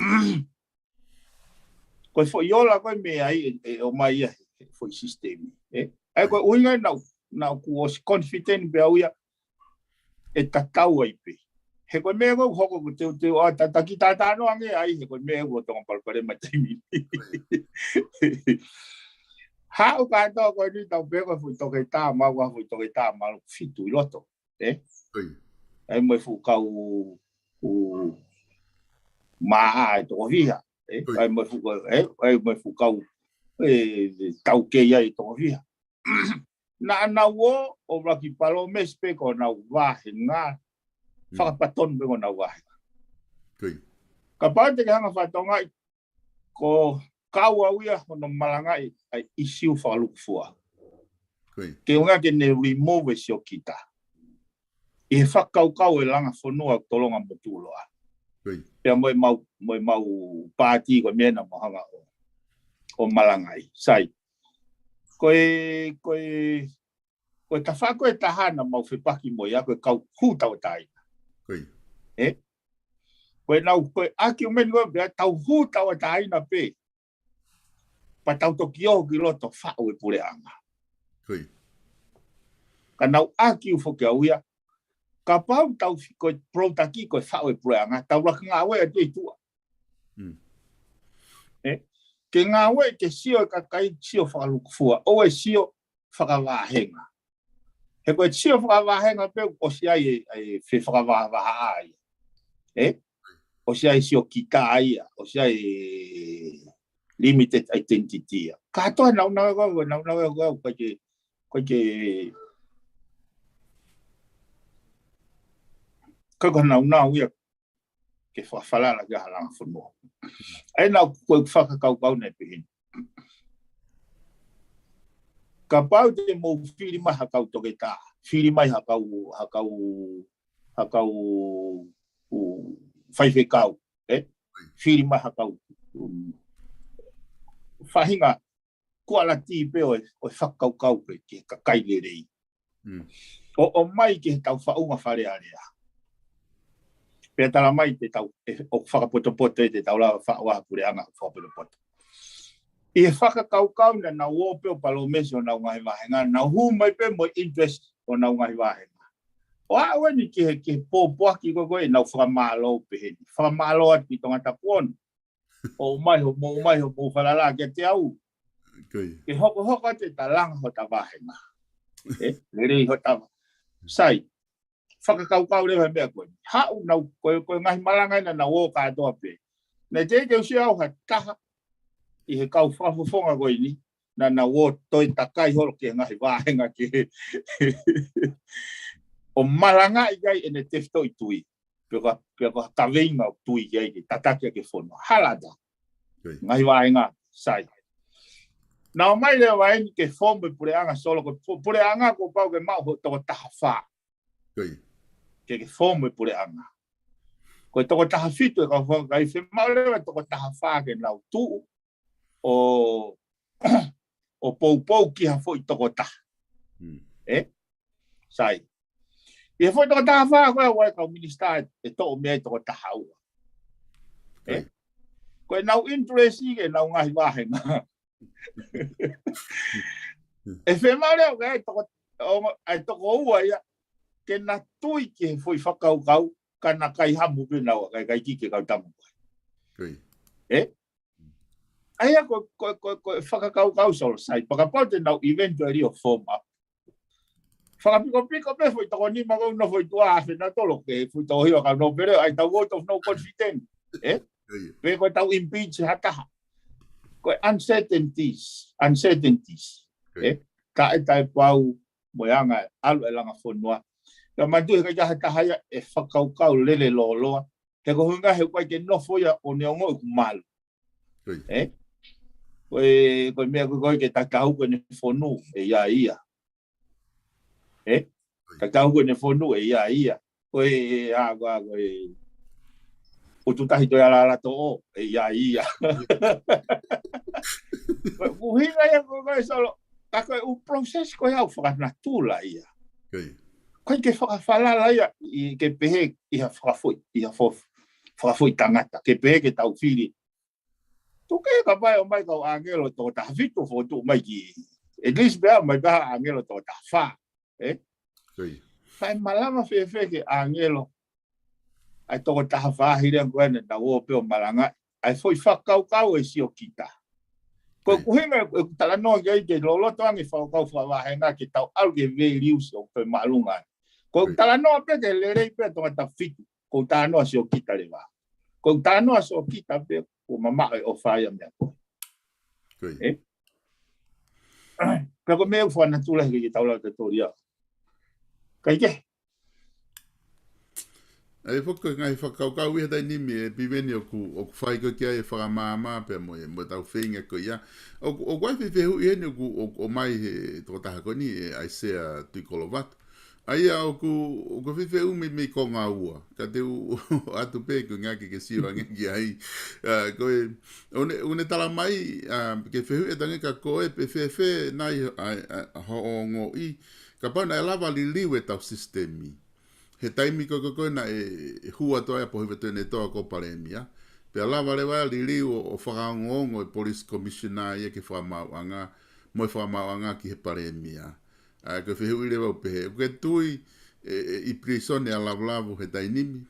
Ko e foʻi ola ko ē mei ai ʻe, ʻe ʻomai ia he, he foʻi sisitemi, ē? ʻA ia ko e ʻuhinga naʻa, naʻa ku ʻosi confident pē au ia ʻe tatau ai pē. He ko e meʻa ko ē ʻoku hoko ko e teuteu ʻa tataki tatano ange ai, he ko e meʻa ʻoku tonga palopalema taimi ni. Haʻu kātoa ko eni tau pē ko e foʻi toketā, mau ko e foʻi toketā, mau fitu ʻi loto, ē? Ko ia. ʻA ia mo e fuʻu kau, u, maʻa ʻe toko fiha, ē? Ko ia. ʻA ia mo e fuʻu kau, ē? ʻA ia mo e fuʻu kau, ē, taukei ai ʻe toko fiha. Naʻa nau ō ʻo laki palōmesi pē ko ʻenau vāhenga, Mm. fakapatonu pē ko ʻenau vāhenga. Ko ia. Kapau te ke hanga fakatongaʻi, ko e kau au ia hono malangaʻi ʻa e ʻisiū fakalukufua. Ko ia. Ke ʻuhinga ke ne remove e siokita. ʻI he fakakaukau ʻa e langa fonua ʻoku tolonga mo tuʻuloa. Ko ia. Pea mo e mau, mo e mau pāti ko e meʻa naʻa mau hanga ʻo, ʻo malangaʻi. Sai. Ko e, ko e, ko e tafaʻaki ʻe taha naʻa mau fepaki mo ia ko e kau hū tauʻatāina. Ko ia. Ē? Ko ʻenau, ko e argument ko ē pea tau hū tauʻatāina pē. Pea tau toki ō ki loto faʻu e puleʻanga. Ko ia. Ka nau argue foki au ia. Kapau tau fi-, ko e product ko e faʻu e puleʻanga, tau laka ngāue atu ʻi tuʻa. Mm. Ē? Ke ngāue ke sio e kakai sio fakalukufua, ʻoua ʻe sio fakavāhenga. He ko e sio fakavāhenga pē ʻosi ai e, e fefakavahavahaʻa ia. Ē? ʻOsi ai e siokita ia, ʻosi ai e limited identity ia. Kātoa naʻa nau ō, naʻa nau ō, ʻikai ke, ʻikai ke, ʻikai ko naʻa nau ia ke fakafalala ki ha langa fonua. ʻA ia naʻa ko e fakakaukau naʻe pehē ni. Kapau te mou fili mai ha kau toketā, fili mai ha kau, ha kau, ha kau, u, faifekau, ē? Fili mai ha kau, um, faʻahinga kualiti pē ʻo e, ʻo e fakakaukau pē ki he kakai lelei. Mm. ʻO, ʻomai ki he tau faʻunga Fale Alea. Pea tala mai te tau, ē, ʻoku fakapotopoto ē te tau lava faʻu ha puleʻanga ʻoku fakapotopoto. ʻI he fakakaukau naʻa nau ō pē ʻo palōmesi honau ngaahi vāhenga, nau hū mai pē mo e interest honau ngaahi vāhenga. ʻO aʻu eni ki he, ki he pōpoaki ko ē ko ē ʻenau fakamālō pehē ni. Fakamālō atu ki Tongatapu Ono. ʻOmai hoʻomou, ʻomai hoʻomou falala kiate au. Ko ia. Ke hokohoko atu e talanga hota vāhenga. Ē, lelei hota vā-. Sai, fakakaukau leva he meʻa ko eni. Haʻu nau, ko e, ko e ngaahi malanga naʻa nau ō kātoa pē. Naʻe teʻeki ke u sio au ha taha ʻi he kau fakafofonga ko eni, naʻa nau ō toe takai holo ki he ngaahi vāhenga ke ʻo malangaʻi ai ʻene tefitoʻi tui. Pe ko, pe ko ha kaveinga ʻoku tui ki ai ke tataki ʻaki e fonua. Hala ʻatā. Ko ia. Ngaahi vāhenga, sai. Naʻa ʻomai leva eni ke fomu e puleʻanga Solo, ko e pu-, puleʻanga kuo pau ke maʻu hoʻo toko taha fā. Ko ia. Ke, ke fomu e puleʻanga. Ko e toko taha fitu e kau fakakai, fiemaʻu leva e toko taha fā ke nau tuʻu ʻo, ʻo poupou ki ha foʻi toko taha. Mm. Ē? Sai. ʻI he foʻi toko taha fā ko ē ʻa e kau minisitā ʻe toʻo mei ai toko taha ua. Ē? Ko ʻenau interest ki heʻenau ngaahi vāhenga. ʻE fiemaʻu leva ʻe he toko, ʻo, ʻa e toko ua ia, ke na tui ki he foʻi fakakaukau, ka na kai hamu pē naua, kai, kai ki ke kau tamu. Ē? ʻA ia ko, ko, ko, ko e fakakaukau Solo Sai, kapau te nau eventually ʻo form up. Fakapikopiko pē foʻi toko nima ko ē ʻoku nofo ʻi tuʻa ʻa Fenatolo ke foʻi toko hiva kau nōpele, ʻai tau vote of no confidence. Ē? Ko ia. Pe ko e tau impeach ha taha. Ko e uncertainties, uncertainties. Ko ia. Ē? Taʻe taʻepau mo e anga ʻalu e langa fonua. Ka manatuʻi he ʻikai ke ʻi ai ha taha ia ʻe fakakaukau lele lōloa. He ko e ʻuhinga he ʻoku ʻikai ke nofo ia ʻo neongo ʻoku malu. Ko ia. Ē? Ko e, ko e meʻa ko ē ke tatau ko ʻene fonu ʻe ʻi ai ia. Ē? Tatau ko ʻene fonu ʻe ʻi ai ia. Ko e, ʻa, ko e, ko e, ʻUtutahi Toealala Toʻo ʻe ʻi ai ia. Ko e ʻuhinga ia ko ē Solo, ka ko e ʻū process ko ia ʻoku fakanatula ia. Ko ia. ʻIkai ke fakafalala ia ʻi ke pehē ʻi ha fakafoʻi, ʻi ha fo-, fakafoʻi tangata, ke pehē ke tau fili. Tuku ka pai ʻo mai kau ʻāngelo toko taha fitu fotu mai ki. At least pea mai pea ʻāngelo toko taha fā. Ē? Ko ia. Kae malava fēfē ke ʻāngelo ʻa e toko taha fā hili ange ko ē naʻa nau ō pē ʻo malanga. ʻA e foʻi fakakaukau ʻe Siokita. Ko ia. ʻOku ʻuhinga ʻeku talanoa ki ai ke loloto ange fakakaukau fakavahenga ke tau ʻalu ke values ʻoku toe māʻolunga. Ko ʻeku Ko ia. talanoa pē ke lelei pē toko taha fitu. Ko ʻeku talanoa Siokita leva. Ko ʻeku talanoa Siokita pē, ko mamaʻo e ʻofa ia meʻa ko ē. Ko ia. Ē? Pea ko e meʻa ʻoku fakanatula he ke tau lau te toria. Kai ke. ʻA ia foki ko e ngaahi fakakaukau ia taimi ni ʻe Piveni ʻoku, ʻoku fai ko ē ki ai e fakamaama pea mo e, mo e tau feinga ko ia. ʻOku, ʻoku ʻi ai e fehuʻi eni ʻoku, ʻoku ʻomai he toko taha ko eni ʻe ʻAisea Tuʻikolovatu. ʻA ia ʻoku, ʻoku fefeʻumi mei konga ua. Ka te u ʻoatu pē ko e ngaahi ke, ke sio ange ki ai. ʻA, ko e, ʻoku ne, ʻoku ne tala mai, ʻa, ke fehuʻi atu ange kia koe pe fēfē nai, ʻa, ʻa, hoʻo ongoʻi. Kapau naʻe lava liliu e tau sisitemi. He taimi ko ē ko ē naʻe, ʻe hū atu ai ʻa Pōhiva Tuʻiʻonetoa ko e palēmia. Pea lava leva ia liliu ʻo, ʻo fakaongoongo e police commissioner ia ki he fakamaauʻanga, mo e fakamaauʻanga ki he palēmia. ʻA, ko e fehuʻi leva ʻoku pehē, ʻoku ke tui ʻe, ʻe, ʻi pilīsone ʻa Lavulavu he taimi ni.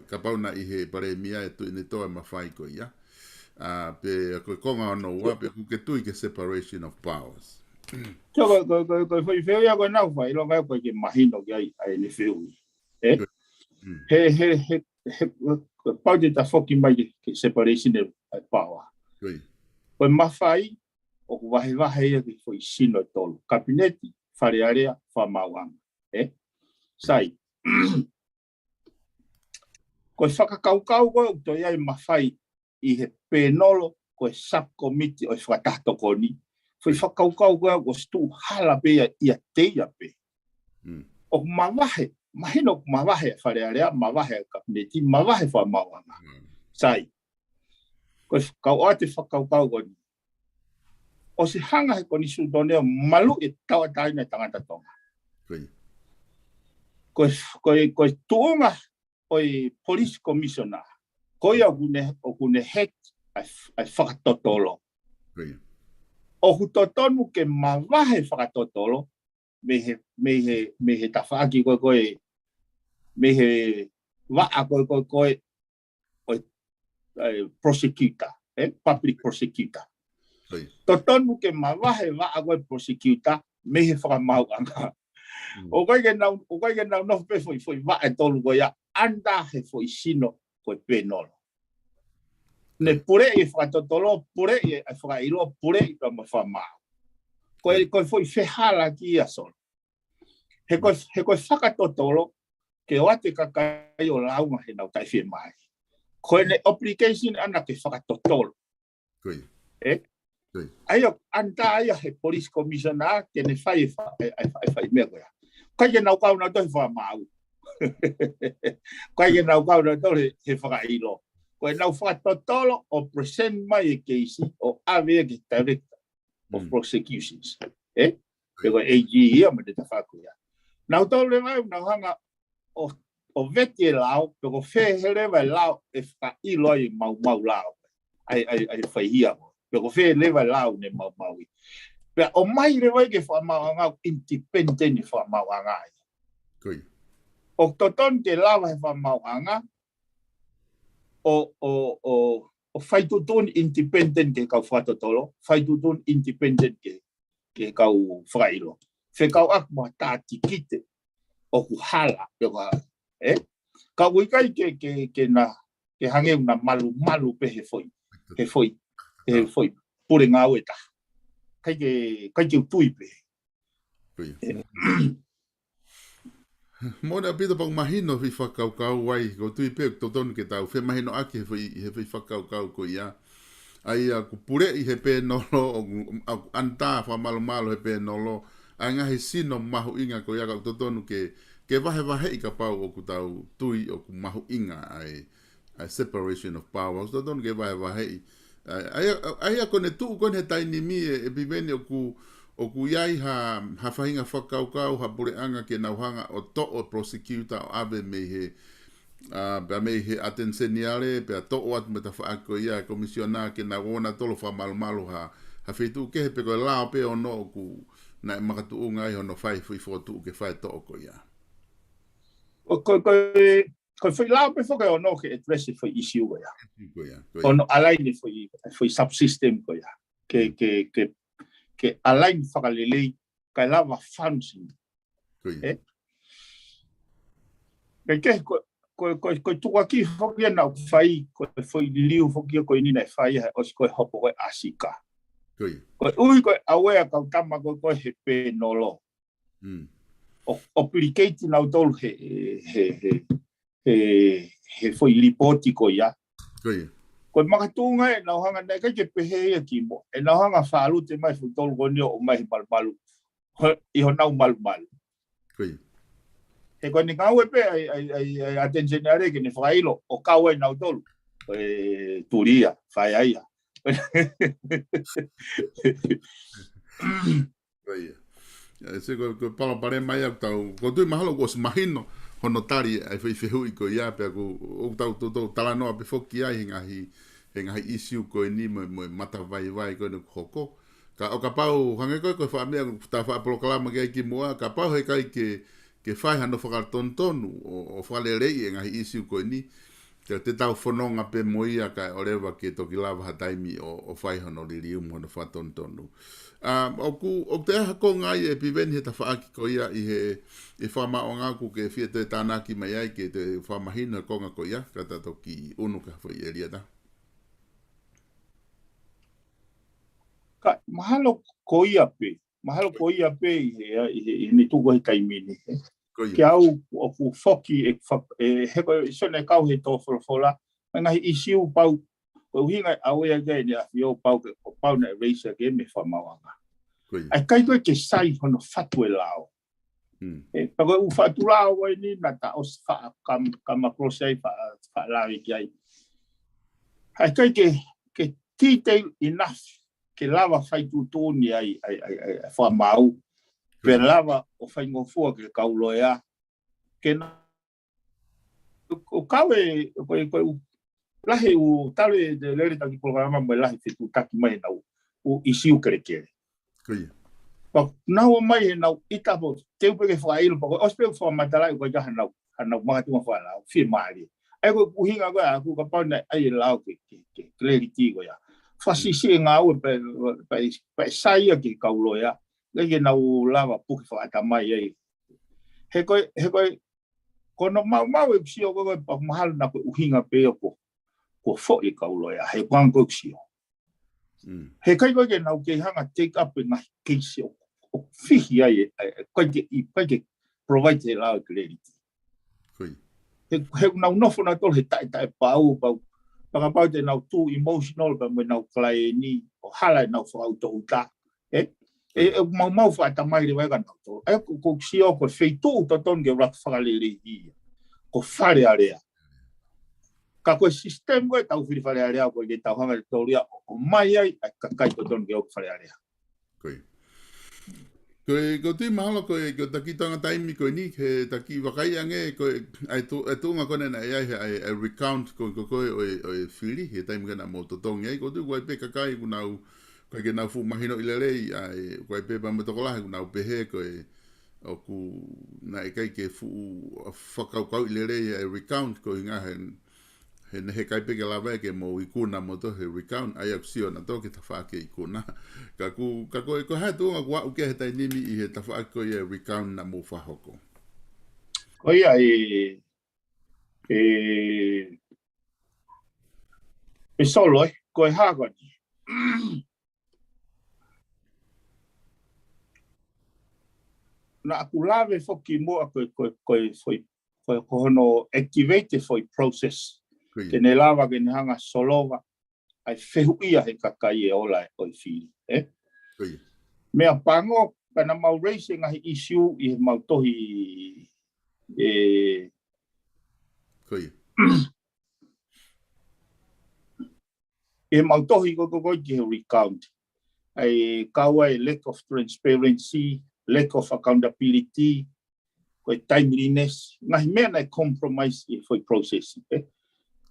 Kapau naʻe ʻi he palēmia ʻa Tuʻiʻonetoa e mafai ko ia. ʻA, pe ko e konga hono ua, pe ʻoku ke tui ki he separation of powers. So, ko, ko, ko, ko e foʻi fehuʻi ia ko ē naʻa ku fai, ʻilonga ʻoku ʻikai ke mahino ki ai, ʻa ʻene fehuʻi. Ē? Mm. He, he, he, he, kapau te ta foki mai ki he, ki he separation of power. Ko ia. Ko e mafai, ʻoku vahevahe ia ki he foʻi sino ʻe tolu. Kapineti, Fale Alea, Fakamaauʻanga. Ē? Sai. Ko e fakakaukau ko ē ʻoku toe ʻi ai e mafai ʻi he pēnolo, ko e subcommittee ʻo e fakataha tokoni. Foʻi fakakaukau ko ē ʻoku ʻosi tuʻu hala pē ia, ʻiate ia pē. Mm. ʻOku mavahe, mahino ʻoku mavahe Fale Alea, mavahe Kapineti, mavahe Fakamaauʻanga. Mm. Sai. Ko e f-, kau ʻoatu e fakakaukau ko eni. ʻOsi hanga he konisitūtone ʻo maluʻi e tauʻatāina ʻa e tangata Tonga. Ko ia. Ko e f-, ko e, ko e tuʻunga ʻo e police commissioner. Ko ia ʻoku ne, ʻoku ne head ʻa e f-, ʻa e fakatotolo. Ko ia. ʻOku totonu ke mavahe fakatotolo, mei he, mei he, mei he tafaʻaki ko ē ko ē, mei he vaʻa ko ē ko ē ko ē, ʻo e, ʻa e prosecutor, ē, public prosecutor. Ko ia. Totonu ke mavahe vaʻa ko ē prosecutor, mei he fakamaauʻanga. Mm. ʻOku ʻikai ke nau, ʻoku ʻikai ke nau nofo pē foʻi, foʻi vaʻa ʻe tolu ko ia, under he foʻi sino ko e pēnolo. Ne Ko ia. puleʻi e fakatotolo, puleʻi e fakaʻilo, puleʻi pea mo e fakamaau. Ko e, Ko ia. ko e foʻi fehālaaki ia Solo. He ko e, he ko e fakatotolo, ke ʻoatu e kakai ʻo lāunga heʻenau taʻefiemālie. Ko ʻene obligation ʻana ke fakatotolo. Ko ia. Ē? Ko ia. ʻA ia, under ia he police commissioner, ke ne fai e fa-, e, e fa-, e fai meʻa ko ia. ʻIkai ke nau kau nautolu he fakamaau. ʻIkai ke nau kau nautolu he, he fakaʻilo. Ko ʻenau fakatotolo ʻo present mai e keisi ʻo ʻave ia ki he director of Mm. prosecutions. Ē? Pe ko e A G ia mo e tafaʻaki ia. Nautolu leva ʻoku nau hanga ʻo, ʻo vete e lao, pe ko fē leva e lao ʻe fakaʻilo ai e maumau lao. ʻAi, ʻai, ʻai faihia ko. Pe ko fē leva e lao ne maumauʻi. Pea ʻomai leva ia ki he fakamaauʻanga independent e fakamaauʻanga ai. Ko ia. ʻOku totonu ke lava he fakamaauʻanga, ʻo, ʻo, ʻo, ʻo fai tuʻutuʻuni independent ki he kau fakatotolo, fai tuʻutuʻuni independent ki he, ki he kau fakaʻilo. Fekauʻaki mo ha tātikite ʻoku hala, pe ko ha, ē? Ka ʻoku ʻikai ke, ke, ke na, ke hangē ʻoku na malumalu pē he foʻi, he foʻi, he foʻi pule ngāue ʻe taha. ʻIkai ke, ʻikai ke u tui pē. Ko ia. Moʻoni ʻaupito pea ʻoku mahino e foʻi fakakaukau ai, ʻoku ou tui pē ʻoku totonu ke tau femahinoʻaki he foʻi, he foʻi fakakaukau ko ia. ʻA ia ʻoku puleʻi he pēnolo, ʻoku, ʻoku ʻanitā fakamalumalu he pēnolo, ʻa e ngaahi sino mahuʻinga ko ia ka ʻoku totonu ke, ke vahevaheʻi kapau ʻoku tau tui ʻoku mahuʻinga ʻa e, ʻa e separation of power. ʻOku totonu ke vahevaheʻi. ʻA ia, ʻa ia, ʻa ia ko ʻene tuʻu ko eni he taimi ni ē, ʻe Piveni ʻoku, ʻoku ʻi ai ha, ha faʻahinga fakakaukau, ha puleʻanga ke nau hanga ʻo toʻo e prosecutor ʻo ʻave mei he, ʻa, pea mei he ʻAteni Seniale, pea toʻo atu mo e tafaʻaki ko ia e komisiona ke nau ō nautolu ʻo fakamalumalu ha, ha feituʻu kehe pe ko e lao pē ʻe ono ʻoku naʻe makatuʻunga ai hono fai foʻi fokotuʻu ke fai e toʻo ko ia. Ko, ko, ko, ko e foʻi lao pē foki ʻe ono ke address e foʻi issue ko ia. Ko ia, ko ia. Hono align e foʻi, foʻi subsystem ko ia. Ke, ke, ke, ke align fakalelei, kae lava function. Ko ia. Ē? Kae kehe ko, ko, ko, ko e tukuakiʻi foki ia naʻa ku fai, ko e foʻi liliu foki ia ko eni naʻe fai ia he ʻosi ko e hopo ko e ʻAsika. Ko ia. Ko e ʻuhi ko e ʻave ʻa e kau tama ko ē ko ē he pēnolo. Mm. ʻO, ʻo obligate nautolu he, he, he, he, he foʻi lipooti ko ia. Ko ia. Ko e makatuʻunga ʻenau hanga naʻe ʻikai ke pehē ia kimuʻa. ʻEnau hanga fālute mai e foʻi tolu ko eni ʻo ʻomai he malumalu. Ho-, ʻi honau malumalu. Ko ia. He ko ʻene ngāue pē ʻa e, ʻa e, ʻa e, ʻa e ʻAteni Seniale ke ne fakaʻilo ʻo kau ai nautolu. Ko e tuli ia, fai ai ia. Ko ia. ʻIo, ʻe se ko, ko e palopalema ia ʻoku tau, ʻoku ou tui mahalo kuo ʻosi mahino hono tali ʻa e foʻi fehuʻi ko ia pea ʻoku, ʻoku tau, tau, tau talanoa pē foki ai he ngaahi, he ngaahi issue ko eni mo, mo e matavaivai ko eni ʻoku hoko. Ka ʻo kapau, hangē ko e, ko e faʻa meʻa ʻoku ta faʻa polokalama ki ai kimuʻa, kapau he ʻikai ke, ke fai hano fakatonutonu ʻo, ʻo fakaleleiʻi e ngaahi issue ko eni, te, te tau fononga pē mo ia kae ʻoleva ke toki lava ha taimi ʻo, ʻo fai hono liliu mo hono fakatonutonu. ʻA, ʻoku, ʻoku toe ʻi ai ha konga ia ʻe Piveni he tafaʻaki ko ia ʻi he, ʻi he fakamaauʻanga ʻoku ke fie toe tānaki mai ai ke toe fakamahino e konga ko ia, ka ta toki ʻunu ki ha foʻi ʻēlia ʻe taha. Ka, mahalo ko ia pē. Mahalo ko ia pē ʻi he, ʻi he, ʻi he ni tuku he taimi ni, ē. Ko ia. Ke au ʻoku foki e fa-, e, he ko e sone kau he tō folofola, mo e ngaahi issue pau, ko e ʻuhinga e ʻave ia ke ne afio pau ke, ko pau naʻe raise ke mei he fakamaauʻanga. Ko ia. ʻA ia ʻikai ko ē ke sai hono fatu e lao. Mm. ʻE, pea ko e ʻū fatu lao ko eni naʻa ta ʻosi faʻa kam-, come across ai faʻa, faʻa lave ki ai. ʻA ia ʻikai ke, ke detail enough ke lava fai tuʻutuʻuni ai, ai, ai, ai, ai fakamaau. Pe lava ʻo faingofua ki he kau loea. Ke na, ʻo kau e, ko e, ko e ʻū, lahi ʻū talu e te lele taki polokalama mo e lahi fetuʻutaki mai ʻenau ʻū issue kelekele. Ko ia. Pea nau ō mai ʻenau ʻita pē, teu pē ke fakaʻilo, pea ko e ʻosi pē fakamatalaʻi ko ia hanau, hanau makatuʻunga fakalao, fiemālie. ʻA ia ko e ʻuhinga ko ē ʻaku kapau naʻe ʻai e lao ke, ke, ke clarity ko ia. Fakasiʻisiʻi e ngāue pē, pē, pē sai ia ki he kau loea. ʻIkai ke nau lava puke fakaʻatamai ai. He ko e, he ko e, ko hono maumau ʻeku sio ko ē, ko e pea mahalo naʻa ko e ʻuhinga pē ia ko, ko e foʻi kau loea, he ko ʻeku sio. Mm. He ʻikai ko ē ke nau kei hanga take up e ngaahi keisi ʻo, ʻo fihi ai, e, e, ʻikai ke, ʻikai ke provide e lao e clarity. Ko ia. He, he nau nofo nautolu he taʻetaʻepau, pau, pea kapau te nau too emotional, pea mo ʻenau kalaini, ʻo hala ʻenau fakaʻutoʻuta. ʻE, ʻe, ʻe maumau fakaʻatamai leva ia kia nautolu. ʻE, ko, ko e sio ko e feituʻu totonu ke ʻuluaki fakaleleiʻi ia. Ko Fale Alea. Ka ko e system ko ē ʻetau fili Fale Alea ko ē ke tau hanga ʻe tautolu ia ʻo, ʻomai ai, ʻa e kakai totonu ke ō ki Fale Alea. Ko ia. Ko e, ʻoku ou tui mahalo ko e, ko e taki tuʻunga taimi ko eni, he taki vakai ange, ko e, ʻa e tu-, ʻa e tuʻunga ko ē naʻe ʻi ai, he ʻa e, ʻa e recount ko, ko, ko ē ʻo e, ʻo e fili, he taimi ko ē naʻa mou totongi ai, ʻoku ou tui ʻoku ʻi ai pē kakai ʻoku nau, ʻikai ke nau fuʻu mahinoʻi lelei, ʻa e, ʻoku ʻi ai pē pea mo e tokolahi ʻoku nau pehē ko e, ʻoku naʻe ʻikai ke fuʻu fakakaukauʻi lelei ʻa e recount ko e ʻuhinga he, ʻe ne heʻikai pē ke lava ia ke mou ikuna mo tohi he recount, ʻa ia ʻoku sio naʻa tau ke tafaʻaki ikuna. Ka ʻoku, ka ko e, ko e hā e tuʻunga kuo aʻu ki ai he taimi ni ʻi he tafaʻaki ko ia e recount naʻa mou fakahoko? Ko ia e, e, e Solo, ē, ko e hā ko eni. Naʻa ku lave foki muʻa ko e, ko e, ko e foʻi, ko e, ko hono activate e foʻi process. Ko ia. Ke ne lava, ke ne hanga solova ʻa e fehuʻia he kakai e ola ʻo e fili, ē? Ko ia. Meʻapango, ka naʻa mau raise e ngaahi issue ʻi he mau tohi, ē, Ko ia. ʻi he mau tohi ko, ko, ko ki he recount. ʻA e kau ai lack of transparency, lack of accountability, ko e timeliness, ngaahi meʻa naʻe compromise ʻi he foʻi process, ē?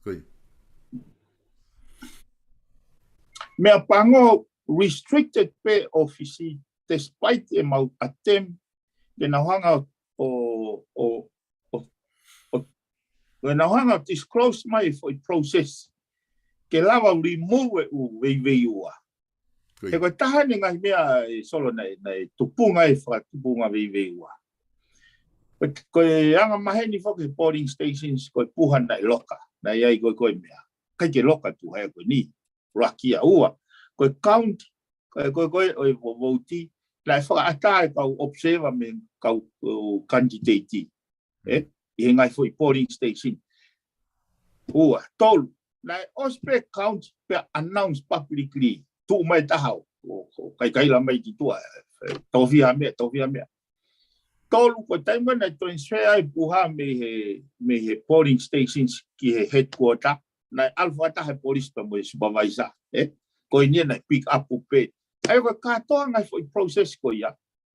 Ko ia. Meʻapango restricted pē ʻōfisi, despite e mau attempt, ke nau hanga ʻo, ʻo, ʻo, ʻo, ʻo, ke nau hanga ʻo disclose mai e foʻi process, ke lava remove e ʻū veiveiua. Ko ia. He ko e taha eni e ngaahi meʻa ē Solo naʻe, naʻe tupunga e fakatupunga veiveiua. Ko, ko e anga maheni foki he polling stations, ko e puha naʻe loka. Naʻe ʻi ai ko e, ko e meʻa. ʻIkai ke loka tuha ia ko eni. Lakia ua. Ko e count, ko e, ko e, ko e, ʻo e vo-, vouti, naʻe fakaʻatā e kau observer mei he kau, ʻo, candidate. Ē? ʻI he ngaahi foʻi polling station. Ua, tolu. Naʻe ʻosi pē count pea announce publicly. Tuʻu mai taha ʻo, ʻo, ʻo kaikaila mai ki tuʻa, ē, ē, tofiha meʻa, tofiha meʻa. Tolu, ko e taimi naʻe transfer ai puha mei he, mei he polling stations ki he headquarter, naʻe ʻalu fakataha e polisi pea mo e supervisor, ē? Ko eni ia naʻe pick up pē. ʻA ia ko e kātoanga e foʻi process ko ia,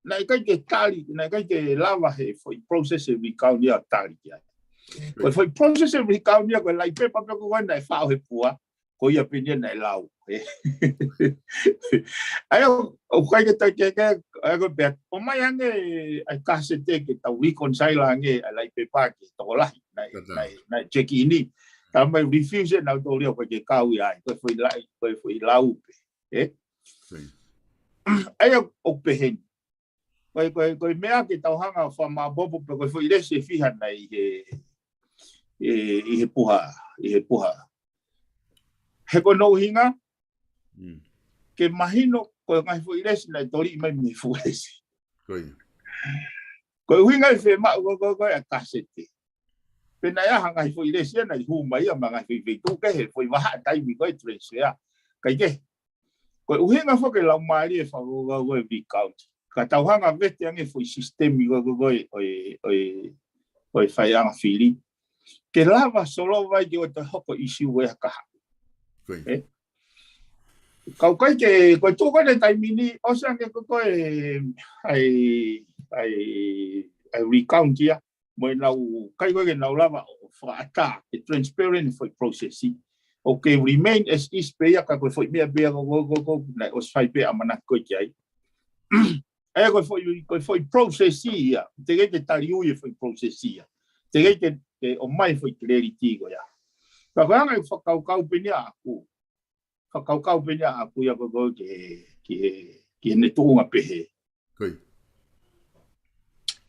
naʻe ʻikai ke tali, naʻe ʻikai ke lava he foʻi process e recount ia ʻo tali ki ai. Ko e foʻi process e recount ia, ko e laʻi pepa pē ko ē naʻe faʻo he puha, ko ia pē eni ia naʻe lau. ʻA ia, ʻoku ʻikai ke tau ke, ke, ʻa ia ko e pea, ʻomai ange ʻa e kasete ke tau reconcile ange ʻa e laʻi pepa ki he tokolahi, naʻe, Kata. naʻe, naʻe check in. Tala mai refuse ʻe nautolu ia ʻoku ʻikai ke kau ia ai, ko e foʻi laʻi, ko e foʻi lau pē, ē? Ko ia. ʻA ia, ʻoku pehē ni. Ko e, ko e, ko e meʻa ke tau hanga ʻo fakamaʻopoʻopo pe ko e foʻi lesi ʻe fiha naʻe ʻi he, ʻi, ʻi he puha, ʻi he puha. He ko hono ʻuhinga, Mm. ke mahino, ko e ngaahi foʻi lesi naʻe toli mai mei he foʻi lesi. Ko ia. Ko e ʻuhinga e fiemaʻu ko, ko, ko e ʻa e kasete. Pe naʻe ʻi ai ha ngaahi foʻi lesi ia naʻe hū mai ia mei he ngaahi foʻi feituʻu kehe, foʻi vahaʻa taimi ko e transfer. ʻIkai ke. Ko e ʻuhinga foki e laumālie e fakakaukau ko e recount. Ka tau hanga vete ange foʻi sisitemi ko, ko, ko e, ʻo e, ʻo e, ʻo e faiʻanga fili. Ke lava solova ai ke ʻoua toe hoko issue ʻe ha kaha. Ko ia. Ē? Ka ʻoku ʻikai ke, ko e tuʻu ko eni taimi ni, ʻosi ange ko, ko e, ʻa e, ʻa e, ʻa e recount ia, mo ʻenau, ʻikai ko ē ke nau lava ʻo fakaʻatā, e transparent foʻi process. ʻOku remain as is pē ia ka ko e foʻi meʻa pē ia ko, ko, ko, ko, naʻe ʻosi fai pē ʻamanaki ko ē ki ai. ʻA ia ko e foʻi, ko e foʻi process ia, teʻeki ke tali ui e foʻi process ia. Teʻeki ke, ke ʻomai foʻi clarity ko ia. Ka ko e anga e fakakaukau pē eni ʻaʻaku. Fakakaukau pē eni ʻaʻaku ia ko, ko ki he, ki he, ki heʻene tuʻunga pehē. Ko ia.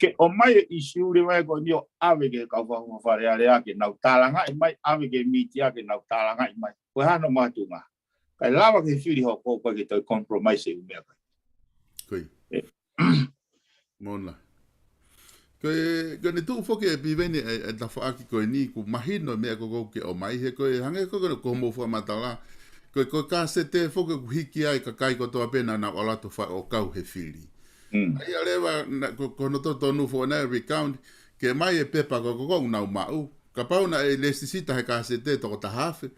Ke ʻomai e issue leva ko eni ʻo ʻave ki he kau fakafofonga Fale Alea ke nau tālangaʻi mai, ʻave ki he mītia ke nau tālangaʻi mai. Ko e hā hono makatuʻunga. Kae lava ke fili hoko, ʻoku ʻikai ke toe compromise e ʻū meʻa ko ē. Ko ia. Ē. Mona. Ko e, ko ʻene tuʻu foki ʻe Piveni e, e tafaʻaki ko eni, ʻoku mahino e meʻa ko ē ʻoku ke ʻomai he ko e hangē ko, ko, ko hoʻomou fakamatala. Ko e, ko e kasete foki ʻoku hiki ai e kakai kotoa pē naʻa nau ʻalu atu ʻo fai ʻo kau he fili. Mm. ʻA ia leva, naʻa, ko, ko hono totonu foki ʻena e recount, ke ʻomai e pepa ko, ko, ko ʻoku nau maʻu. Kapau naʻe lēsisita he kasete toko taha afe.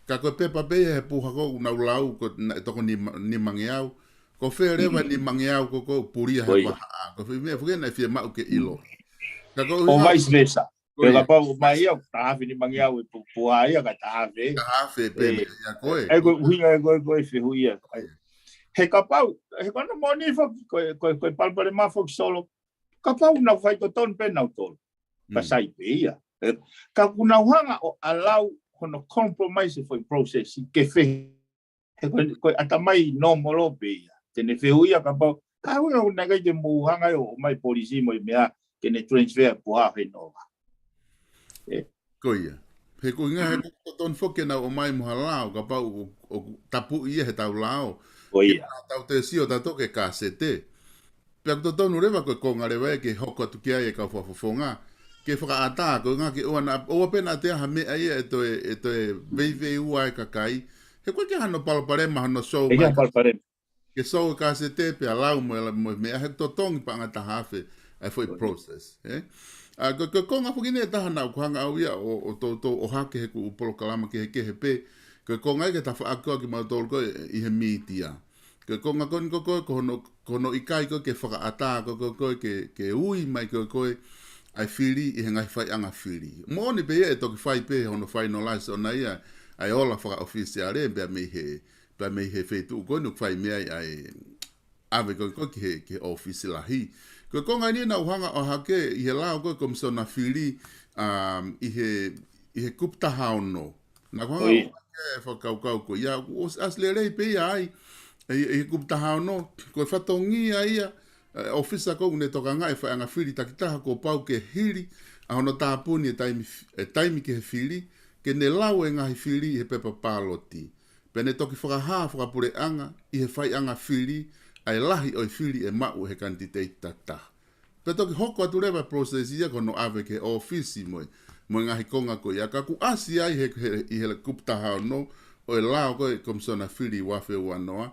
Ka ko e pepa pē ia he puha ko ē ʻoku nau lau, ko e naʻe toko nima, nimangeau. Ko fē leva Mm. nimangeau ko, ko ʻoku pulia he Ko ia. vahaʻa. Ko e foʻi meʻa foki naʻe fiemaʻu ke ʻilo. Ka ko e Or ʻuhinga vice versa. Ko Pe ia. kapau mai ia, taha afe nimangeau e pu-, puha ia ka taha afe. Taha afe pē Ē. meʻa ia ko ē. ʻA ia ko e ʻuhinga ko ē, ko e fehuʻi ia. He kapau, he ko hono moʻoni foki, ko e, ko e, ko e palopalema foki Solo. Kapau nau faitotonu pē nautolu. Ka Mm. sai pē ia. Ē, ka ʻoku nau hanga ʻo allow ko hono compromise e foʻi process ke fe he ko e, ko e ʻatamai nōmolo pē ia. Te ne fehuʻia kapau ka ʻoku ʻikai ke mou hanga ʻo ʻomai polisi mo e meʻa ke ne transfer puha he nova. Ko ia. He ko e ʻuhinga he ko e totonu foki ke nau ʻomai mo ha lao kapau ʻoku tapuʻi ia he tau lao. Ko ia. Tau te sio tatou ke kasete. Pea ʻoku totonu leva ko e konga leva ia ke hoko atu ki ai e kau fakafofonga ke fakaʻatā ko e ʻuhinga ke ʻoua naʻa ʻoua pē naʻa toe ʻi ai ha meʻa ia ʻe toe ʻe toe veiveiua e kakai. He ko e ke hano palopalema hano sou mai palopalema. Ke sou e kasete pea lau mo e meʻa he totongi paʻanga taha afe ʻa e foʻi process. ʻE? ʻA ko e konga foki ʻe taha naʻa ku hanga au ia ʻo toutou ʻohake he kuʻu polokalama kehekehe pē. Ko e konga ia ke tafaʻaki ko ē kimautolu ko ē ʻi he mītia. Ko e konga ko eni ko ē ko hono ʻikai ko ē ke fakaʻatā ko ē ko ē ke ui mai ko ē ko ē ʻa e fili ʻi he ngaahi faiʻanga fili. Moʻoni pē ia ʻe toki fai pē hono finalize ʻona ia ʻa e ola fakaʻofisiale pea mei he pea mei he feituʻu ko eni ʻoku fai mei ai ʻa e ʻave ko ē ko ē ki he ʻofisi lahi. Ko e konga eni naʻa ku hanga ʻo ʻohake ʻi he lao ko ē komisona fili ʻi he kupu taha ono. Naʻa ku hanga ʻo ʻohake e fakakaukau ko ia ʻoku ʻosi ʻasi lelei pē ia ai ʻi he kupu taha ono ko e fatongia ia ʻa e ʻofisa ko ē ʻoku ne tokangaʻi e faiʻanga fili takitaha kuo pau ke hili ʻa hono tāpuni e taimi ki he fili ke ne lau e ngaahi fili ʻi he pepa pāloti. Pea ne toki fakahā fakapuleʻanga ʻi he faiʻanga fili ʻa e lahi ʻo e fili ʻe maʻu ʻe he kanititeiti takitaha. Pea toki hoko atu leva e process ia ko hono ʻave ki he ʻofisi mo e ngaahi konga ko ia ka kuo ʻasi ai ʻi he kupu taha ono ʻo e lao ko ē komisona fili ua afe ua noa.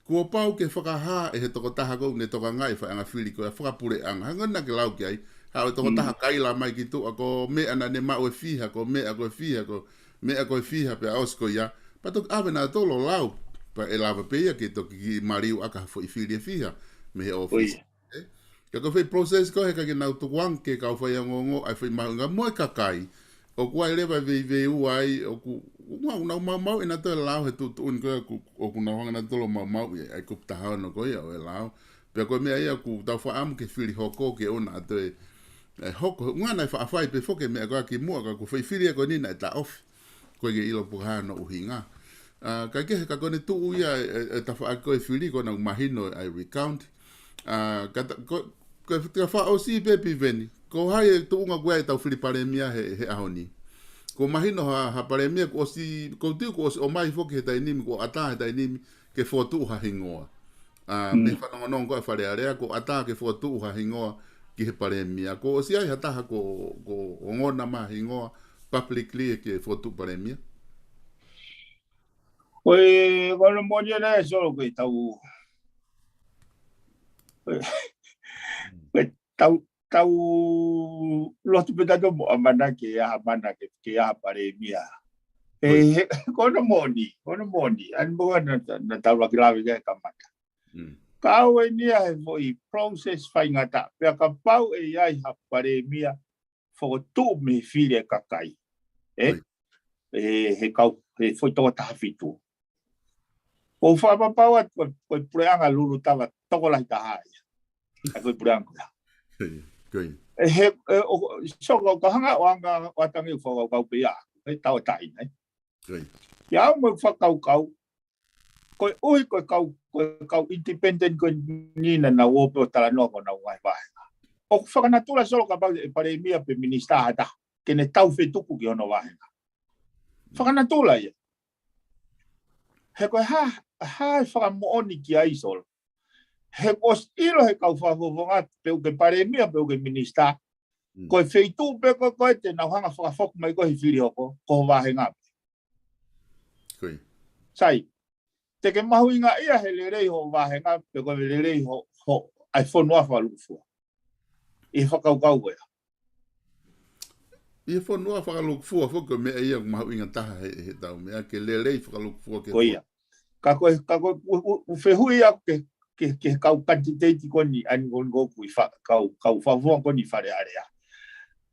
Kuo pau ke fakahā ʻe he tokotaha ko ē ʻoku ne tokangaʻi e faiʻanga fili ko ia fakapuleʻanga. Hangē ko ena ke lau ki ai. Haʻu e tokotaha kaila mai ki tuʻa ko e meʻa naʻa ne maʻu ʻe fiha, ko e meʻa ko e fiha, ko e meʻa ko e fiha pea ʻosi ko ia. Pea toki ʻave nautolu ʻo lau. Pea ʻe lava pē ia ke toki kiʻi maliu ʻaki ha foʻi fili ʻe fiha mei he ʻofisi. Ka ko e foʻi process ko ē he ʻikai ke nau tukuange ke kau faiongoongo ʻa e foʻi mahuʻinga mo e kakai. ʻOku ʻi ai leva e veiveiua ai ʻoku ʻuhinga ʻoku nau maumauʻi ʻenautolu e lao he tuʻutuʻuni ko ē ʻoku nau hanga ʻenautolu ʻo maumauʻi ʻa e kupu taha ono ko ia ʻo e lao. Pea ko e meʻa ia ʻoku tau fakaʻamu ke fili hoko ke ʻoua naʻa toe hoko. ʻUhinga naʻe faʻa fai pē foki e meʻa ko ia kimuʻa ka ko e foʻi fili ia ko eni naʻe taʻofi. Ko e ke ʻilo pe ko e hā hono ʻuhinga. Kae kehe ka ko ʻene tuʻu ia e tafaʻaki ko ē fili ko ʻena ʻoku mahino ʻa e recount. Ka ko e fakaʻosi pē Piveni. Ko hai e tuʻunga ko ē ʻetau fili palēmia he ʻaho ni. Kuo mahino ha palēmia kuo ʻosi, ko u tui kuo ʻosi ʻomai foki he taimi ni, kuo ʻatā he taimi ni ke fokotuʻu ha hingoa. Mei he fanongonongo ko ē Fale Alea kuo ʻatā ke fokotuʻu ha hingoa ki he palēmia. Kuo ʻosi ʻi ai ha taha kuo ongona mai ha hingoa publicly ke fokotuʻu palēmia. Ko e, ko hono moʻoni ʻena ʻe Solo ko e tau, ko e tau, tau lotu pē tautolu mo ʻamana ke ʻi ai ha mana ke ʻi ai ha palēmia. He ko hono moʻoni, ko hono moʻoni. ʻAni mo naʻa tau laki lave ki ai kamata. Ka ʻoku ʻi ai e foʻi process faingataʻa pea kapau ʻe ʻi ai ha palēmia fokotuʻu mei he fili ʻa e kakai. ʻE? He kau, he foʻi toko taha fitu. Ko u fakapapau atu ko e puleʻanga Lulutava tokolahi taha ia. ʻA e foʻi puleʻanga ko ia. He, so kau ka hanga ʻo anga ʻo ʻatangi u fakakaukau pē ia. He tau taʻi nei. Ia au mo e fakakaukau. Koeʻuhi ko e kau, ko e kau independent ko eni naʻa nau ō pē ʻo talanoa ko ʻenau ngaahi vāhenga. ʻOku fakanatula Solo kapau ʻe palēmia pe minisitā ha taha ke ne tau fetuku ki hono vāhenga. Fakanatula ia. He ko e hā, hā e fakamoʻoni ki ai Solo. He kuo ʻosi ʻilo he kau fakafofonga pe ʻoku ke palēmia pe ʻoku ke minisitā. Ko e feituʻu pē ko ē ko ē te nau hanga fakafoki mai ko ē he fili hoko, ko ho vāhenga pē. Sai, te ke mahuʻingaʻia he lelei ho vāhenga pe ko e lelei ho, ho, ʻa e fonua fakalūkufua. ʻI he fakakaukau ko ia. ʻI he fonua fakalūkufua foki ko e meʻa ia ʻoku mahuʻinga taha he, he tau meʻa ke lelei fakalūkufua ke. Ko ia. Ka ko e, ka ko e, u, u, u fehuʻi au ke, ke, ke kau kanititeiti ko eni, ʻani ko eni ko ē ʻoku ʻi fa, kau, kau fakafofonga ko eni Fale Alea.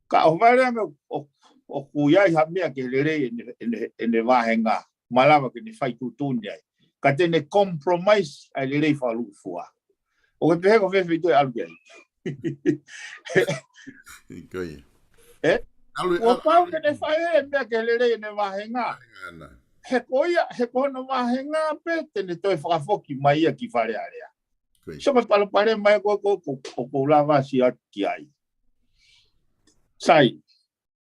Ka ʻoku Fale Alea ʻoku, ʻoku ʻi ai ha meʻa ke lelei ʻene, ʻene, ʻene vāhenga, malava ke ne fai tuʻutuʻuni ai. Ka te ne compromise ʻa e lelei fakalūkufua. ʻOku ke pehē ko fē feituʻu ʻe ʻalu ki ai. Ko ia. ʻE? Kuo pau ke ne fai e meʻa ke lelei ʻene vāhenga. He ko ia, he ko hono vāhenga pē te ne toe fakafoki mai ia ki Fale Alea. Sio ko e palopalema ko ē ʻoku ou lava ʻo sio atu ki ai. Sai,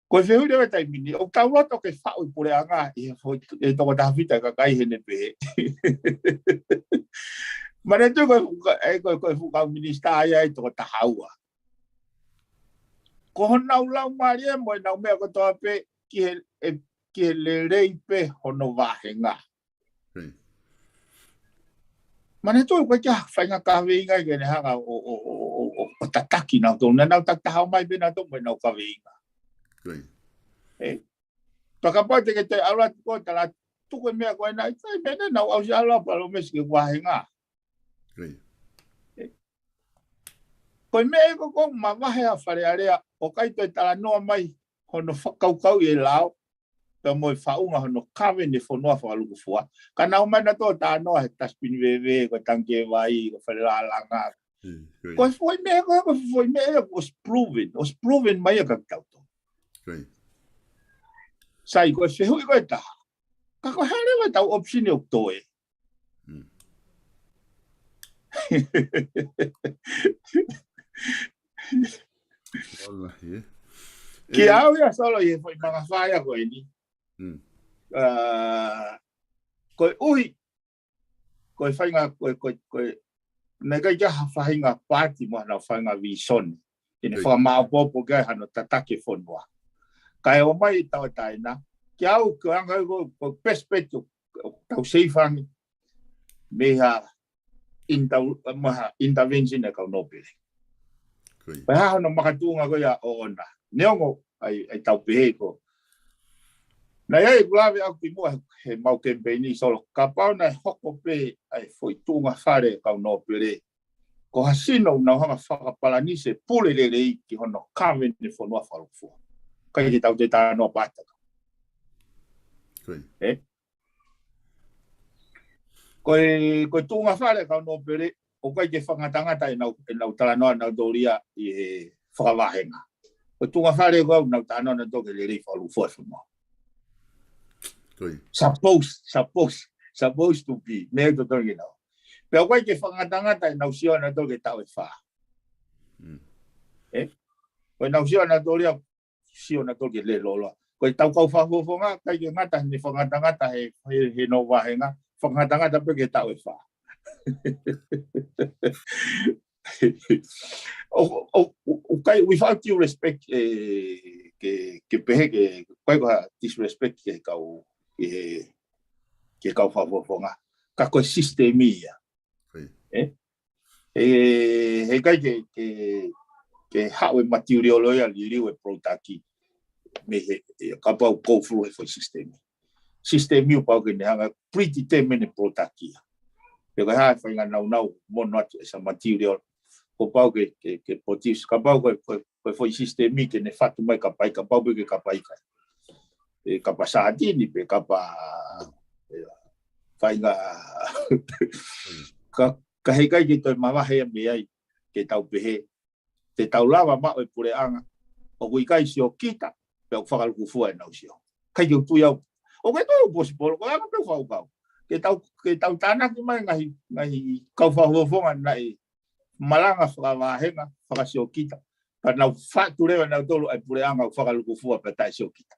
ko e fehuʻi leva he taimi ni, ʻoku tau loto ke faʻu e puleʻanga ʻe he foʻi, ʻe he toko taha fitu ʻa e kakai he ne pehē. Manatuʻi ko e fuka-, ʻe, ko e, ko e fuʻu kau minisitā ia ʻe toko taha ua. Ko honau laumālie mo ʻenau meʻa kotoa pē ki he, ʻe, ki he lelei pē hono vāhenga. Manatuʻi ko e ʻikai ha faʻahinga kaveinga ke ne hanga ʻo, ʻo, ʻo, ʻo, ʻo tataki nautolu. Naʻa nau taki taha mai pē nautolu mo ʻenau kaveinga. ʻE. Pea kapau te ke toe ʻalu atu ko e tala tuku e meʻa ko ena, ʻikai meʻa naʻa nau ʻausia ʻalu ʻo palōmesi ke vāhenga. Ko e meʻa ko ē ʻoku mavahe ʻa Fale Alea, ʻoku ʻikai toe talanoa mai hono fakakaukauʻi e lao, pea mo e faʻunga hono kave ʻene fonua fakalukufua. Ka nau ō mai nautolu ʻo talanoa he tasipini veve, ko e tangikē vai, ko e fale lālanga. Ko e foʻi meʻa ko ē, ko e foʻi meʻa ia kuo ʻosi proven, ʻosi proven mai ia kia kitautolu. Sai, ko e fehuʻi ko ē ʻe taha. Ka ko e hā leva ʻetau option ʻoku toe? Kiate au ia Solo ʻi he foʻi mangafā ia ko eni. Ā, koeʻuhi, ko e faʻahinga, ko e, ko e, ko e, naʻe ʻikai ke ʻi ai ha faʻahinga paati mo hano faʻahinga visone ke ne fakamāʻopoʻopo ki ai hano tataki e fonua. Kae ō mai e tauʻatāina, kiate au ko e anga ko, ko e perspective, tau seifangi mei ha inter-, mei ha intervention ʻa e kau nōpele. Pea hā hono makatuʻunga ko ia ʻoʻona. Neongo ʻa e, ʻa e tau pehē ko. Naʻe ʻi ai ʻeku lave ʻaku kimuʻa he, he mau kemipeini Solo, kapau naʻe hoko pē ʻa e foʻi tuʻunga fale kau nōpele, ko ha sino ʻoku nau hanga fakapalanise pule lelei ki hono kave ʻene fonua fakalukufua. ʻIkai ke tau toe talanoa pē atu. ʻE? Ko e, ko e tuʻunga fale kau nōpele, ʻoku ʻikai ke fakangatangata ʻenau, ʻenau talanoa nautolu ia ʻi he fakavāhenga. Ko e tuʻunga fale ko ē ʻoku nau talanoa nautolu ki he lelei fakalukufua e fonua. Supposed, supposed, supposed to be. Meʻa ʻoku totonu ke nau. Pea ʻoku ʻikai ke fakangatangata ʻenau sio nautolu ki he taʻu ʻe fā. ʻE? Ko ʻenau sio nautolu ia sio nautolu ki he leloloa. Ko e tau kau fakafofonga, ʻikai ke ngata ʻene fakangatangata he, he, he ʻenau vāhenga, fakangatangata pē ki he taʻu ʻe fā. ʻO, ʻo, ʻo, ʻoku ʻikai, without due respect, ʻe, ke, ke pehē ke, ʻikai ko ha disrespect ki he kau, ki he, ki he kau fakafofonga. Ka ko e sisitemi ia. ʻE? ʻE, he ʻikai ke, ke, ke haʻu e material ia liliu e product mei he, ʻe, kapau ko e fuʻu he foʻi sisitemi. Sisitemi ʻoku pau ke ne hanga predetermine e product ia. Pe ko e hā e faʻahinga naunau mono atu e sa material. Kuo pau ke, ke, ke produce. Kapau ko e, ko e, ko e foʻi sisitemi ke ne fatu mai kapai, kapau pē ke kapai kai. ʻE kapa sātini, pe kapa, ʻe, faʻahinga, ka, ka heʻikai ke toe mavahe ia mei ai, ke tau pehē, te tau lava maʻu e puleʻanga, ʻoku ʻikai sio kita, pea ʻoku fakalukufua ʻenau sio. ʻIkai ke u tui au. ʻOku ʻikai ke u tui au possible, ko e anga pē ʻoku fakakaukau. Ke tau, ke tau tānaki mai ngaahi, ngaahi kau fakafofonga naʻe malanga fakavāhenga, fakasiokita. Ka nau fatu leva nautolu ʻa e puleʻanga ʻoku fakalukufua pea taʻesiokita.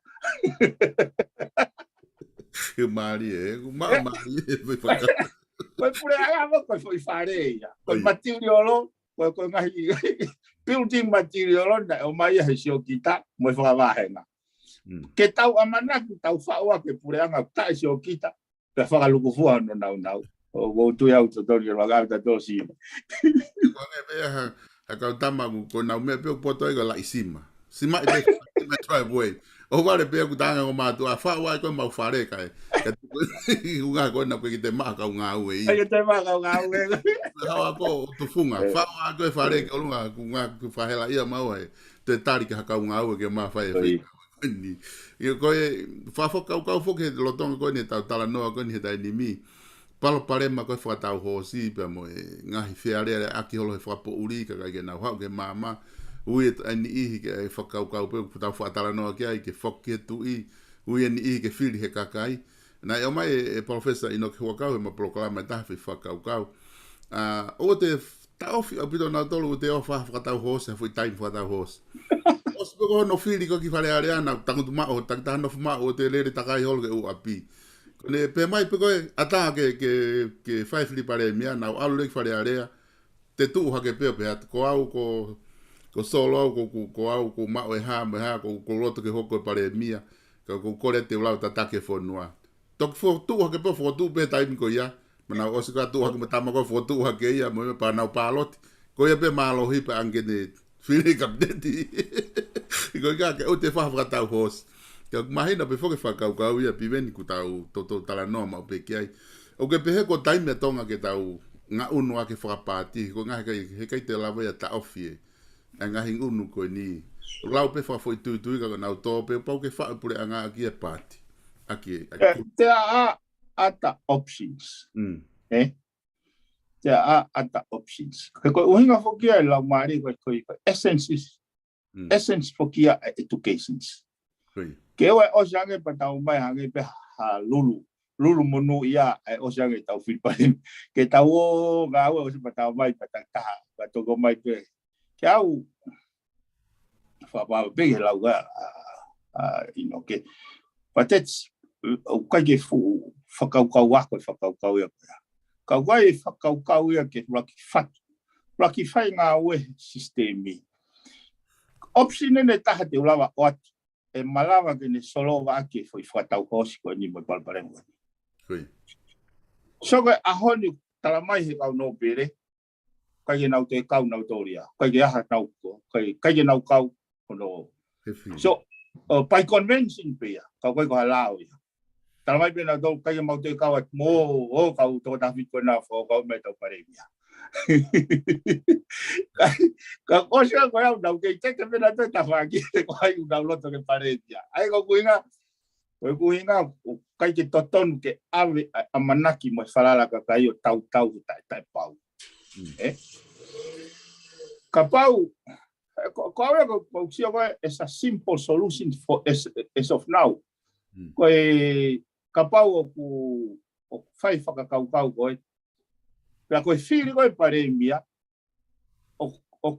Ke mālie, ē? Ku ma-, mālie, ē, fai faka- Ko e puleʻanga mo ko e foʻi fale ia. Ko e material, ko e, ko e ngaahi building material, naʻe ō mai ia he siokita, mo e fakavāhenga. Ke tau ʻamanaki, tau faʻu ʻa e puleʻanga, taʻesiokita, pea fakalukufua hono naunau. ʻOku ou tui au totonu ke laka au tatou si. Ko e pē ha, ha kau tama ʻoku, ko ʻenau meʻa pē ʻoku poto ai ko e laʻi sima. Sima ʻi pē, sima ʻi driveway. ʻOku vale pē ʻoku tanga ko mātuʻa, faʻu ai ko e mau fale kai. Ka tuku, ʻi unga ko ena ko e ki te maʻa kau ngāue ʻi. Ai, ki te maʻa kau ngāue. Hawa ko tufunga, faʻu ai ko e fale ke ʻolunga, ku ngā ku fahela ia mau ai. Te tali ke ha kau ngāue ke mafai e fai. Ni. ʻIo ko e, fakakaukau foki he lolotonga ko eni ʻetau talanoa ko eni he taimi ni. Palopalema ko e fakatau hoosi pea mo e ngaahi fealēleaʻaki holo he fakapoʻuli kakai ke nau haʻu ke maama. Ui ʻe niʻihi ke fakakaukau pē, ʻoku tau faʻa talanoa ki ai, ke foki he tuʻi, ui ʻe niʻihi ke fili he kakai. Naʻe ʻomai ʻe, ʻe Professor ʻInoke Huʻakau heʻema polokalama ʻe taha foʻi fakakaukau. ʻA, ʻoua te taʻofi ʻaupito nautolu, ʻoua te ʻofa fakatau hoosi, ha foʻi taimi fakatau hoosi. ʻOsi pē ko hono fili ko ē ki Fale Alea, naʻa tangutu maʻu, taki taha nofo maʻu, ʻoua te lele takai holo ki ʻū ʻapi. Ko ʻene pehē mai pē ko ē, ʻatā ke, ke, ke fai fili palēmia, naʻa ku ʻalu leva ki Fale Alea, te tuʻu hake pē ʻo pehē atu, ko au, ko, ko Solo au, ko, ko, ko au, ko maʻu e hā, mo e hā, ko, ko loto ke hoko e palēmia, ka ko kole te u lava tataki e fonua. Toki fokotuʻu hake pē, fokotuʻu pē taimi ko ia, mo nau ʻosi ka tuʻu hake mo tama ko fokotuʻu hake ia, mo e pā nau pāloti. Ko ia pē mālohi pē ange ne fili kapiteni. Ko ia ke ʻoua te faʻa fakatau hoosi. Ka ʻoku mahino pē foki e fakakaukau ia Piveni ʻoku tau toutou talanoa maʻu pē ki ai. ʻOku ke pehē ko e taimi ʻa Tonga ke tau ngaʻunu ʻaki e fakapaati, ko e ngaahi ʻikai, he ʻikai te lava ia taʻofi e ʻa e ngaahi unu ko eni. Lau pē fakafoʻituitui ka nau tō pē pau ke faʻa puleʻanga ʻaki e paati. ʻAki e, ʻaki e, te a, a, ata options. Mm. Eh? Te a, a, ata options. He ko e ʻuhinga foki ia e lau mālie ko e, ko e, ko e essences. Mm. Essence foki ia e educations. Ko ia. Ke ʻoua ʻe ʻosi ange pea tau mai ange pē ha lulu. Lulu monū ia ʻe ʻosi ange tau fili palēmia. Ke tau ō ngāue ʻosi pea tau mai pea tau taha. Pea toko mai pē. Ke au faʻa pē he lau ʻa, ʻa, ʻInoke. But that's, ʻoku ʻikai ke fuʻu fakakaukau ako e fakakaukau ia ko ia. Ka ʻoku ʻikai e fakakaukau ia ke laki fatu. Laki fai ngāue he sisitemi. Option ʻe taha te u lava ʻo atu. ʻE malava ke ne solova ʻaki e foʻi fakatau hoosi ko eni mo e palopalema ko eni. Ko ia. So ko e ʻaho ni tala mai he kau nōpele, ʻikai ke nau toe kau nautolu ia, ʻikai ke ʻaha nau ko, ʻikai, ʻikai ke nau kau, ko no. He fili. So, uh, by convention pē ia, ka ʻoku ʻikai ko ha lao ia. Tala mai pē nautolu, ʻikai ke mau toe kau atu mo, ʻo kau toko taha fitu ko ena fo, kau mai tau palēmia. Ka, ka ʻosi ko ia, nau kei teke pē nautolu tafaʻaki, ko hai ʻoku nau loto ke palēmia. ʻA ia ko e ʻuhinga, ko e ʻuhinga, ʻoku ʻikai ke totonu ke ʻave ʻa, ʻamanaki mo e falala kakai ʻo tautau he taʻe, taʻepau. Mm. Eh? Kapau, eh, ko, ko au ia ko, ko u sio ko e, it's a simple solution for as, as of now. Mm. Ko e kapau ʻoku, ʻoku fai fakakaukau ko e, pea ko e fili ko e palēmia, ʻo, ʻo,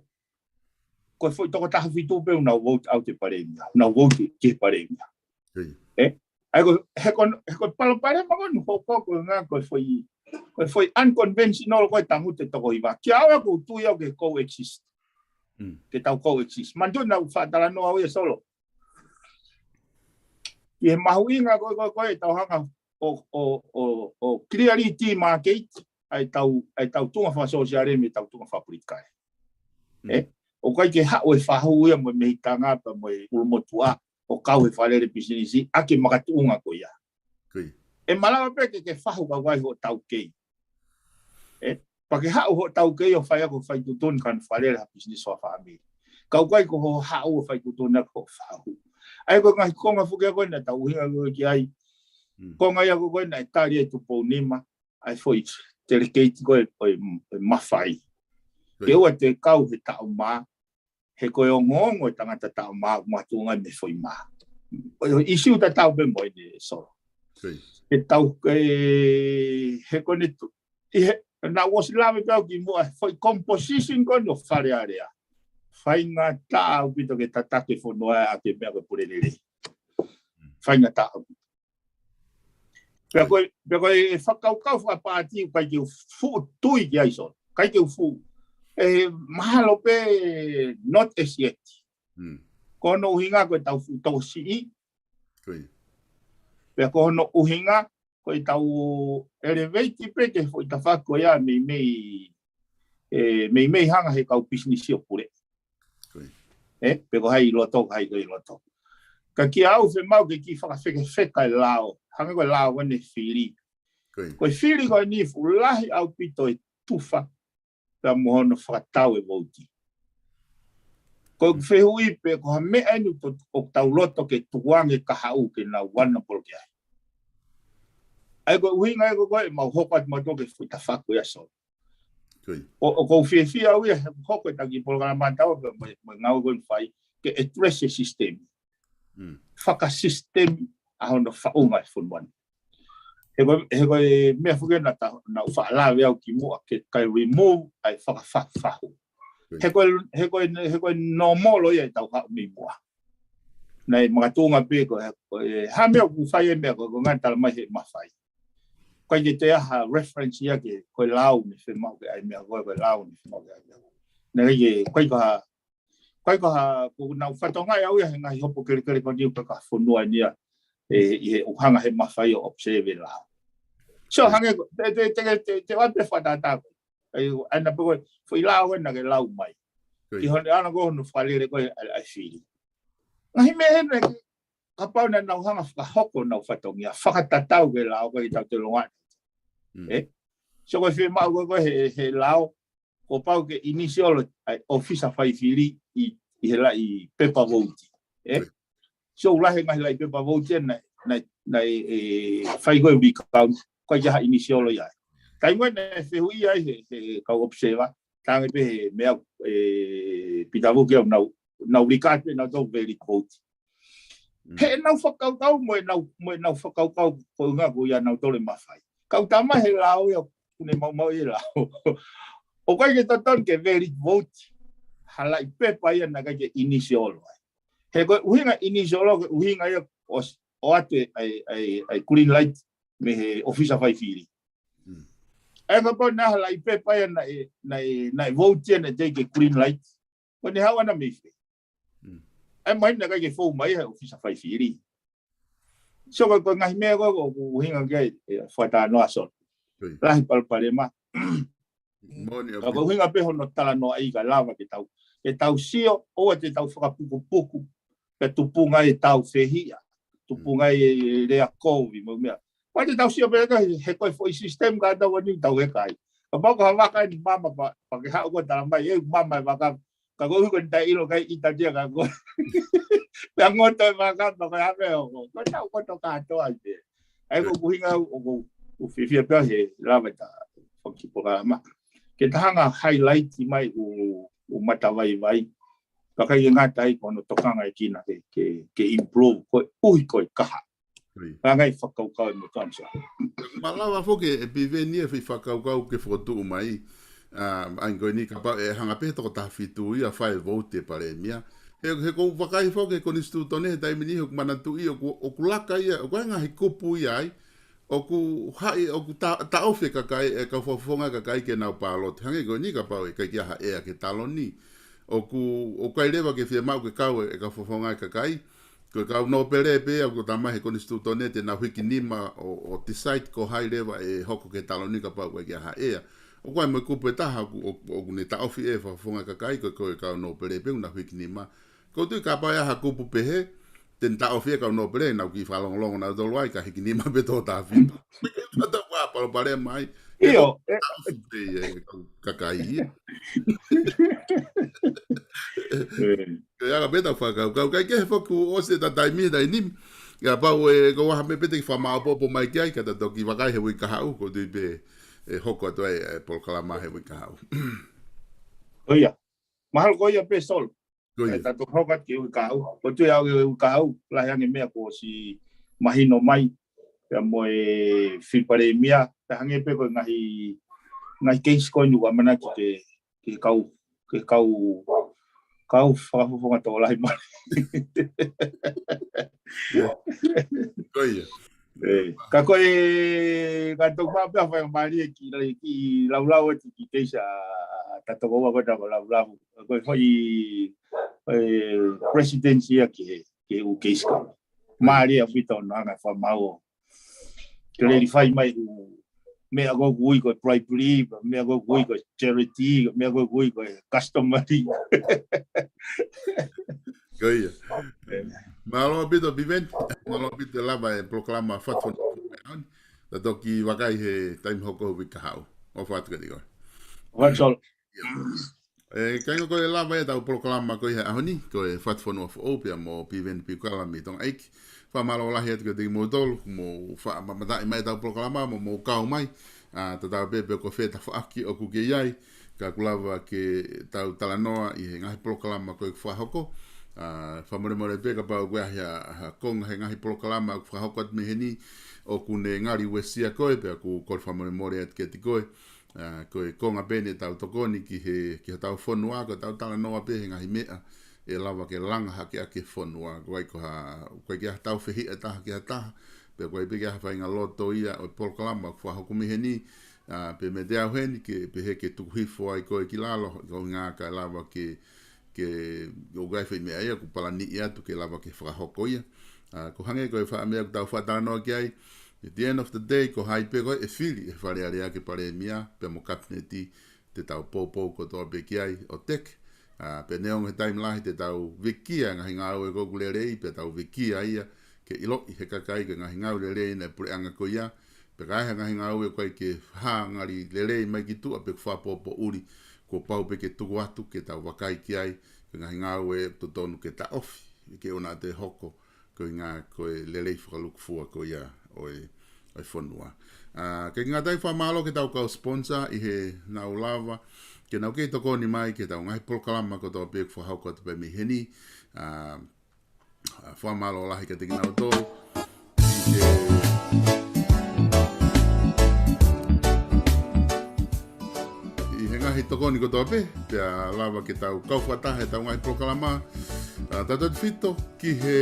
ko e foʻi toko taha fitu pē ʻoku nau vote out e palēmia, ʻoku nau vote ki he palēmia. Ko ia. Eh? ʻA ia ko, he ko, he ko e palopalema ko eni hoko ko e ngaahi ko e foʻi, ko e foʻi unconventional ko e tangutu e toko hiva. Ki au ʻoku ou tui au ke coexist. Mm. Ke tau coexist. Manatuʻi naʻa ku faʻa talanoa au ia Solo. Ki he mahuʻinga ko e, ko e, ko e tau hanga ʻo, ʻo, ʻo, ʻo clearly demarcate ʻa e tau, ʻa e tau tuʻunga fakasōsiale mo e tau tuʻunga fakapolitikale. Mm. Eh? ʻOku ʻikai ke haʻu e fahu ia mo e mehikitanga pea mo e ʻulumotuʻa ʻo kau he fakalele pisinisi ʻaki e makatuʻunga ko ia. Ko ia. ʻE malava pē ke, ke fahu ka ʻoku ʻi ai hoʻo taukei. Eh? Pea ke haʻu hoʻo taukei ʻo fai ʻaki e fai tuʻutuʻuni ka ne fakalele ha pisinisi fakafāmili. Ka ʻoku ʻikai ko hoʻo haʻu ʻo fai tuʻutuʻuni ʻaki hoʻo fahu. ʻA ia ko e ngaahi konga foki ia ko ē naʻa tau ʻuhinga ko ē ki ai. Mm. Konga ia ko ē naʻe tali ai Tupou Nima, ʻa e foʻi delegate ko ē ʻo e, ʻo e mafai. Ko ia. Ke ʻoua te kau he taʻu mā, he ko e ongoongo e tangata taʻu mā, makatuʻunga mei he foʻi mā. Ko e ʻisiū tatau pē mo eni Solo. Ko ia. Ke tau, e, he ko eni tu, ʻi he, naʻa ku ʻosi lave pē au kimuʻa, foʻi composition ko eni ʻo Fale Alea. Faingataʻa ʻaupito ke tataki e fonua ʻaki e meʻa ko e pule lelei. Faingataʻa ʻaupito. Pea ko e, pea ko e fakakaukau fakapaati ʻoku ʻikai ke u fuʻu tui ki ai Solo. ʻIkai ke u fuʻu. ʻE mahalo pē not as yet. Hmm. Ko hono ʻuhinga ko e tau fuʻu tokosiʻi. Ko ia. Pea ko hono ʻuhinga ko e tau elevate pē ke foʻi tafaʻaki ko ia meimei, e, meimei hanga he kau pisinisi ʻo pule. Ko ia. E, pe ko hai ʻi loto, ko hai ko ē ʻi loto. Ka kia au fiemaʻu ke kiʻi fakafekefeka e lao. Hangē ko e lao ko eni fili. Ko ia. Ko e fili ko eni fuʻu lahi ʻaupito e tufa pea mo hono fakatau e vouti. Ko e fehuʻi pē ko ha meʻa eni ʻoku tau loto ke tukuange kahaʻu ke nau wana polo ki ai. ʻA ia ko e ʻuhinga ia ko ē ʻemau hoko atu mautolu ki he foʻi tafaʻaki ia Solo. ʻO, ʻoku ou fiefia au ia he hoko e taki polokalama tau pē mo, mo e ngāue ko eni fai ke address e system. Fakasystem ʻa hono faʻunga e fonua ni. He ko, he ko e meʻa foki naʻa ta, naʻa ku faʻa lave au kimuʻa ke kai remove ʻa e fakafahufahu. He ko, he ko, he ko e nōmolo ia ʻe tau haʻu mei muʻa. Naʻe makatuʻunga pē ko e, ko e, ha meʻa ʻoku fai e meʻa ko, ko e ngaahi tala mai he mafai. Ko e ke te aha reference ia ke, ko e lao ne fiemaʻu ke ʻai meʻa ko e, ko e lao ne fiemaʻu ke ʻai meʻa ko e. Naʻe ke, ko e ka, ko e ka, ko e nau fatonga ia au ia he ngaahi hopo kelekele ko niu ka ka fonua ni ia, e, ʻi he ʻuhinga he mafai ʻo observe e lao. So, hangē ko, te, te, te, te, te, te, te, te, te, te, te, te, te, ʻAi, ʻai na pē ko e, foʻi lao ko ē naʻa ke lau mai. Ki hone ana ko hono fakalele ko e ʻa e, ʻa e fili. Ngaahi meʻa ena ke, kapau naʻa nau hanga fakahoko nau fatongia, fakatatau ke lao ko e tau te longa. ʻE? So ko e fiemaʻu ko e, ko e he, he lao, ko pau ke initial ʻa e ʻofisa fai fili ʻi, ʻi he laʻi pepa vouti. ʻE? So ʻoku lahi e ngaahi laʻi pepa vouti ena, na, na, e, fai ko e recount, ko e ke ha initial ia. Kai ngoe naʻe fehuʻi ai he, he kau observer, tangi pē he meʻa, e, pita vuki au nau, nau recount pē nau tau valid vote. He nau fakakaukau mo e nau, mo e nau fakakaukau ko e ngā ko ia nau tole mafai. Kau tama he lao ia kune maumau e lao. ʻOku ʻikai ke totonu ke valid vote, ha laʻi pepa ia naʻe ʻikai ke initial ai. He ko e ʻuhinga initial ko e ʻuhinga ia ʻo, ʻo ʻoatu e, ʻa e, ʻa e, ʻa e green light mei he ʻofisa fai fili. ʻE kapau naʻe ha laʻi pepa ia naʻe, naʻe, naʻe vote ia naʻe teʻeki ke green light, ko ʻene haʻu ana mei fē. ʻE mai naʻe ʻikai ke fou mai he ʻofisa fai fili. So ko e, ko e ngaahi meʻa ko e, ko e ʻuhinga ke, e, fakatānoa solo. Lahi palopalema. Ka ko e ʻuhinga pē hono talanoaʻi ka lava ke tau, ke tau sio, ʻoua te tau fakapukupuku, ke tupunga e tau fehiʻa, tupunga e lea kovi mo e meʻa. Pea te tau sio pē ka he, he ko e foʻi system ka tau ani tau e kai. Kapau ko ha vaka eni mama pa, pa ke haʻu ko e tala mai, e mama e vaka, ka ko e ʻuhi ko eni taʻe ʻilo kai ʻita tia ka ko. Pea ngoto e vaka, pa ko e ʻave ʻo ko. Ko e tau ngoto kātoa ai pē. ʻAi ko e ʻuhinga ʻoku, ʻoku fiefia pē au he lava ta, faki polokalama. Ke ta hanga highlight mai ʻū, ʻū matavaivai. Ka ʻikai ke ngata ai ko hono tokanga e kina ke, ke, ke improve. Ko e ʻuhi ko e kaha. Ka ngai fakakaukau e mo tansa. Malava foki e Piveni e fai fakakaukau ke fokotuʻu mai. ʻA, ʻa ia ko eni kapau ʻe hanga pē he toko taha fitu ia fai e vote e palēmia. He, he ʻoku ou vakai foki he konisitūtone he taimi ni ʻoku manatuʻi ʻoku, ʻoku laka ia, ʻoku ʻi ai e ngaahi kupu ia ai. ʻOku haʻi, ʻoku ta, taʻofi e kakai, e kau fakafofonga e kakai ke nau pālote. Hangē ko eni kapau ʻe ʻikai ke ʻi ai ha ʻea ki he taloni. ʻOku, ʻoku ʻikai leva ke fiemaʻu ke kau e, e kau fakafofonga e kakai. Ko e kau nōpele pē ia ʻoku tala mai he konisitūtone te nau hiki nima ʻo, ʻo decide ko hai leva ʻe hoko ki he taloni kapau ʻe ʻikai ke ʻi ai ha ʻea. ʻOku ʻi ai mo e kupu ʻe taha ʻoku, ʻoku, ʻoku ne taʻofi e fakafofonga e kakai ko e, ko e kau nōpele pē ʻoku nau hiki nima. Ko e tui kapau ʻe ʻi ai ha kupu pehē, te ne taʻofi e kau nōpele, nau kiʻi fakalongolongo nautolu ai, ka hiki nima pē toko taha fitu. Meke fata kua palopalema ai. ʻIo, e, taʻofi pē ia e kau kakai ia. Ko ia ka pē tau fakakaukau, ʻikai ke he foku ʻosi e ta taimi, taimi ni. Kapau ʻe, ko ha meʻa pē te ke fakamaʻopoʻopo mai ki ai, ka ta toki vakai he uike kahaʻu, ko e tui pē ʻe hoko atu ai e polokalama he uike kahaʻu. Ko ia. Mahalo ko ia pē Solo. Ko ia. ʻE ta toki hoko atu ki he uike kahaʻu. Ko e tui au he uike kahaʻu, lahi ange meʻa kuo ʻosi mahino mai. Pea mo e fili palēmia, pea hangē pē ko e ngaahi, ngaahi keisi ko eni ʻoku ʻamanaki ke, ke kau, ke kau, kau fakafofonga tokolahi mai. Ko ia. ʻE, ka ko e, ka toki maʻu pē ha faingamālie ke, ke laulau atu ki he keisi ʻa, ʻa Tatokoua ko e tau laulau. Ko e foʻi, e, presidency ia ki he, ki he ʻū keisi ka. Mālie ʻaupito hono hanga fakamaau ʻo clarify mai ʻū meʻa ko ē ʻoku ui ko e bribery, meʻa ko ē ʻoku ui ko e charity, meʻa ko ē ʻoku ui ko e customary. Ko ia. Mālō ʻaupito, Piveni. Mālō ʻaupito e lava e polokalama Fatufonua. Ta toki vakai he taimi hoko he uike kahaʻu. ʻOfa atu kiate koe. Fatu Solo. ʻE, kāinga, ko e lava ia ʻetau polokalama ko ia he ʻaho ni, ko e Fatufonua Foʻou pea mo Piveni Piukala mei Tonga ʻEiki. Fakamālō lahi atu kiate kimoutolu, mou faʻa mamataʻi mai ʻetau polokalama, mo mou kau mai. ʻA, tatau pē pe ko fē tafaʻaki ʻoku ke ʻi ai. ka ʻoku lava ke tau talanoa ʻi he ngaahi polokalama ko ē ʻoku fakahoko. ʻA, fakamolemole pē kapau ʻoku ʻi ai ha, ha konga he ngaahi polokalama ʻoku fakahoko atu mei heni ʻoku ne ngali uesia koe, pea ʻoku kole fakamolemole atu kiate koe. ʻA, ko e konga pē eni ʻetau tokoni ki he, ki hotau fonua, ko ʻetau talanoa pē he ngaahi meʻa ʻe lava ke langa hake ʻaki e fonua. ʻOku ʻikai ko ha, ʻoku ʻikai ke ʻi ai hatau fehiʻa ʻe taha ki ha taha, pea ʻoku ʻikai pē ke ʻi ai ha faʻahinga loto ia ʻo e polokalama ʻoku fakahoko mei heni, ʻa, pea mei he ʻaho ni ke pehē ke tuku hifo ai koe ki lalo, ko e ʻuhinga kae lava ke, ke, ʻoku ʻi ai e foʻi meʻa ia ʻoku palaniʻi atu ke lava ke fakahoko ia. ʻA, ko e hangē ko e faʻa meʻa ʻoku tau faʻa talanoa ki ai, at the end of the day, ko hai pē ko ē ʻe fili ʻe he Fale Alea ke palēmia, pea mo e kapineti, te tau poupou kotoa pē ki ai ʻo teke. ʻA, pea neongo he taimi lahi te tau vikia e ngaahi ngāue ko ē ʻoku lelei, pea tau vikia ia ke ʻiloʻi ʻe he kakai ko e ngaahi ngāue lelei ʻa e puleʻanga ko ia, pea ka ʻi ai ha ngaahi ngāue ʻoku ʻikai ke hā ngali lelei mai ki tuʻa pe ʻoku fakapoʻupoʻuli, kuo pau pē ke tuku atu ke tau vakai ki ai, ko e ngaahi ngāue ʻoku totonu ke taʻofi, ke ʻoua naʻa toe hoko, ko e ʻuhinga ko e lelei fakalūkufua ko ia ʻo e, ʻo e fonua. ʻA, ʻikai ngata ai, fakamālō ki heʻetau kau sponsor ʻi heʻenau lava ke nau kei tokoni mai ki heʻetau ngaahi polokalama kotoa pē ʻoku fakahoko atu pē mei heni. ʻA, ʻa, fakamālō lahi kiate kinautolu ʻi he, ʻi he ngaahi tokoni kotoa pē, pea lava ke tau kau fakataha heʻetau ngaahi polokalama. ʻA, tautautefito ki he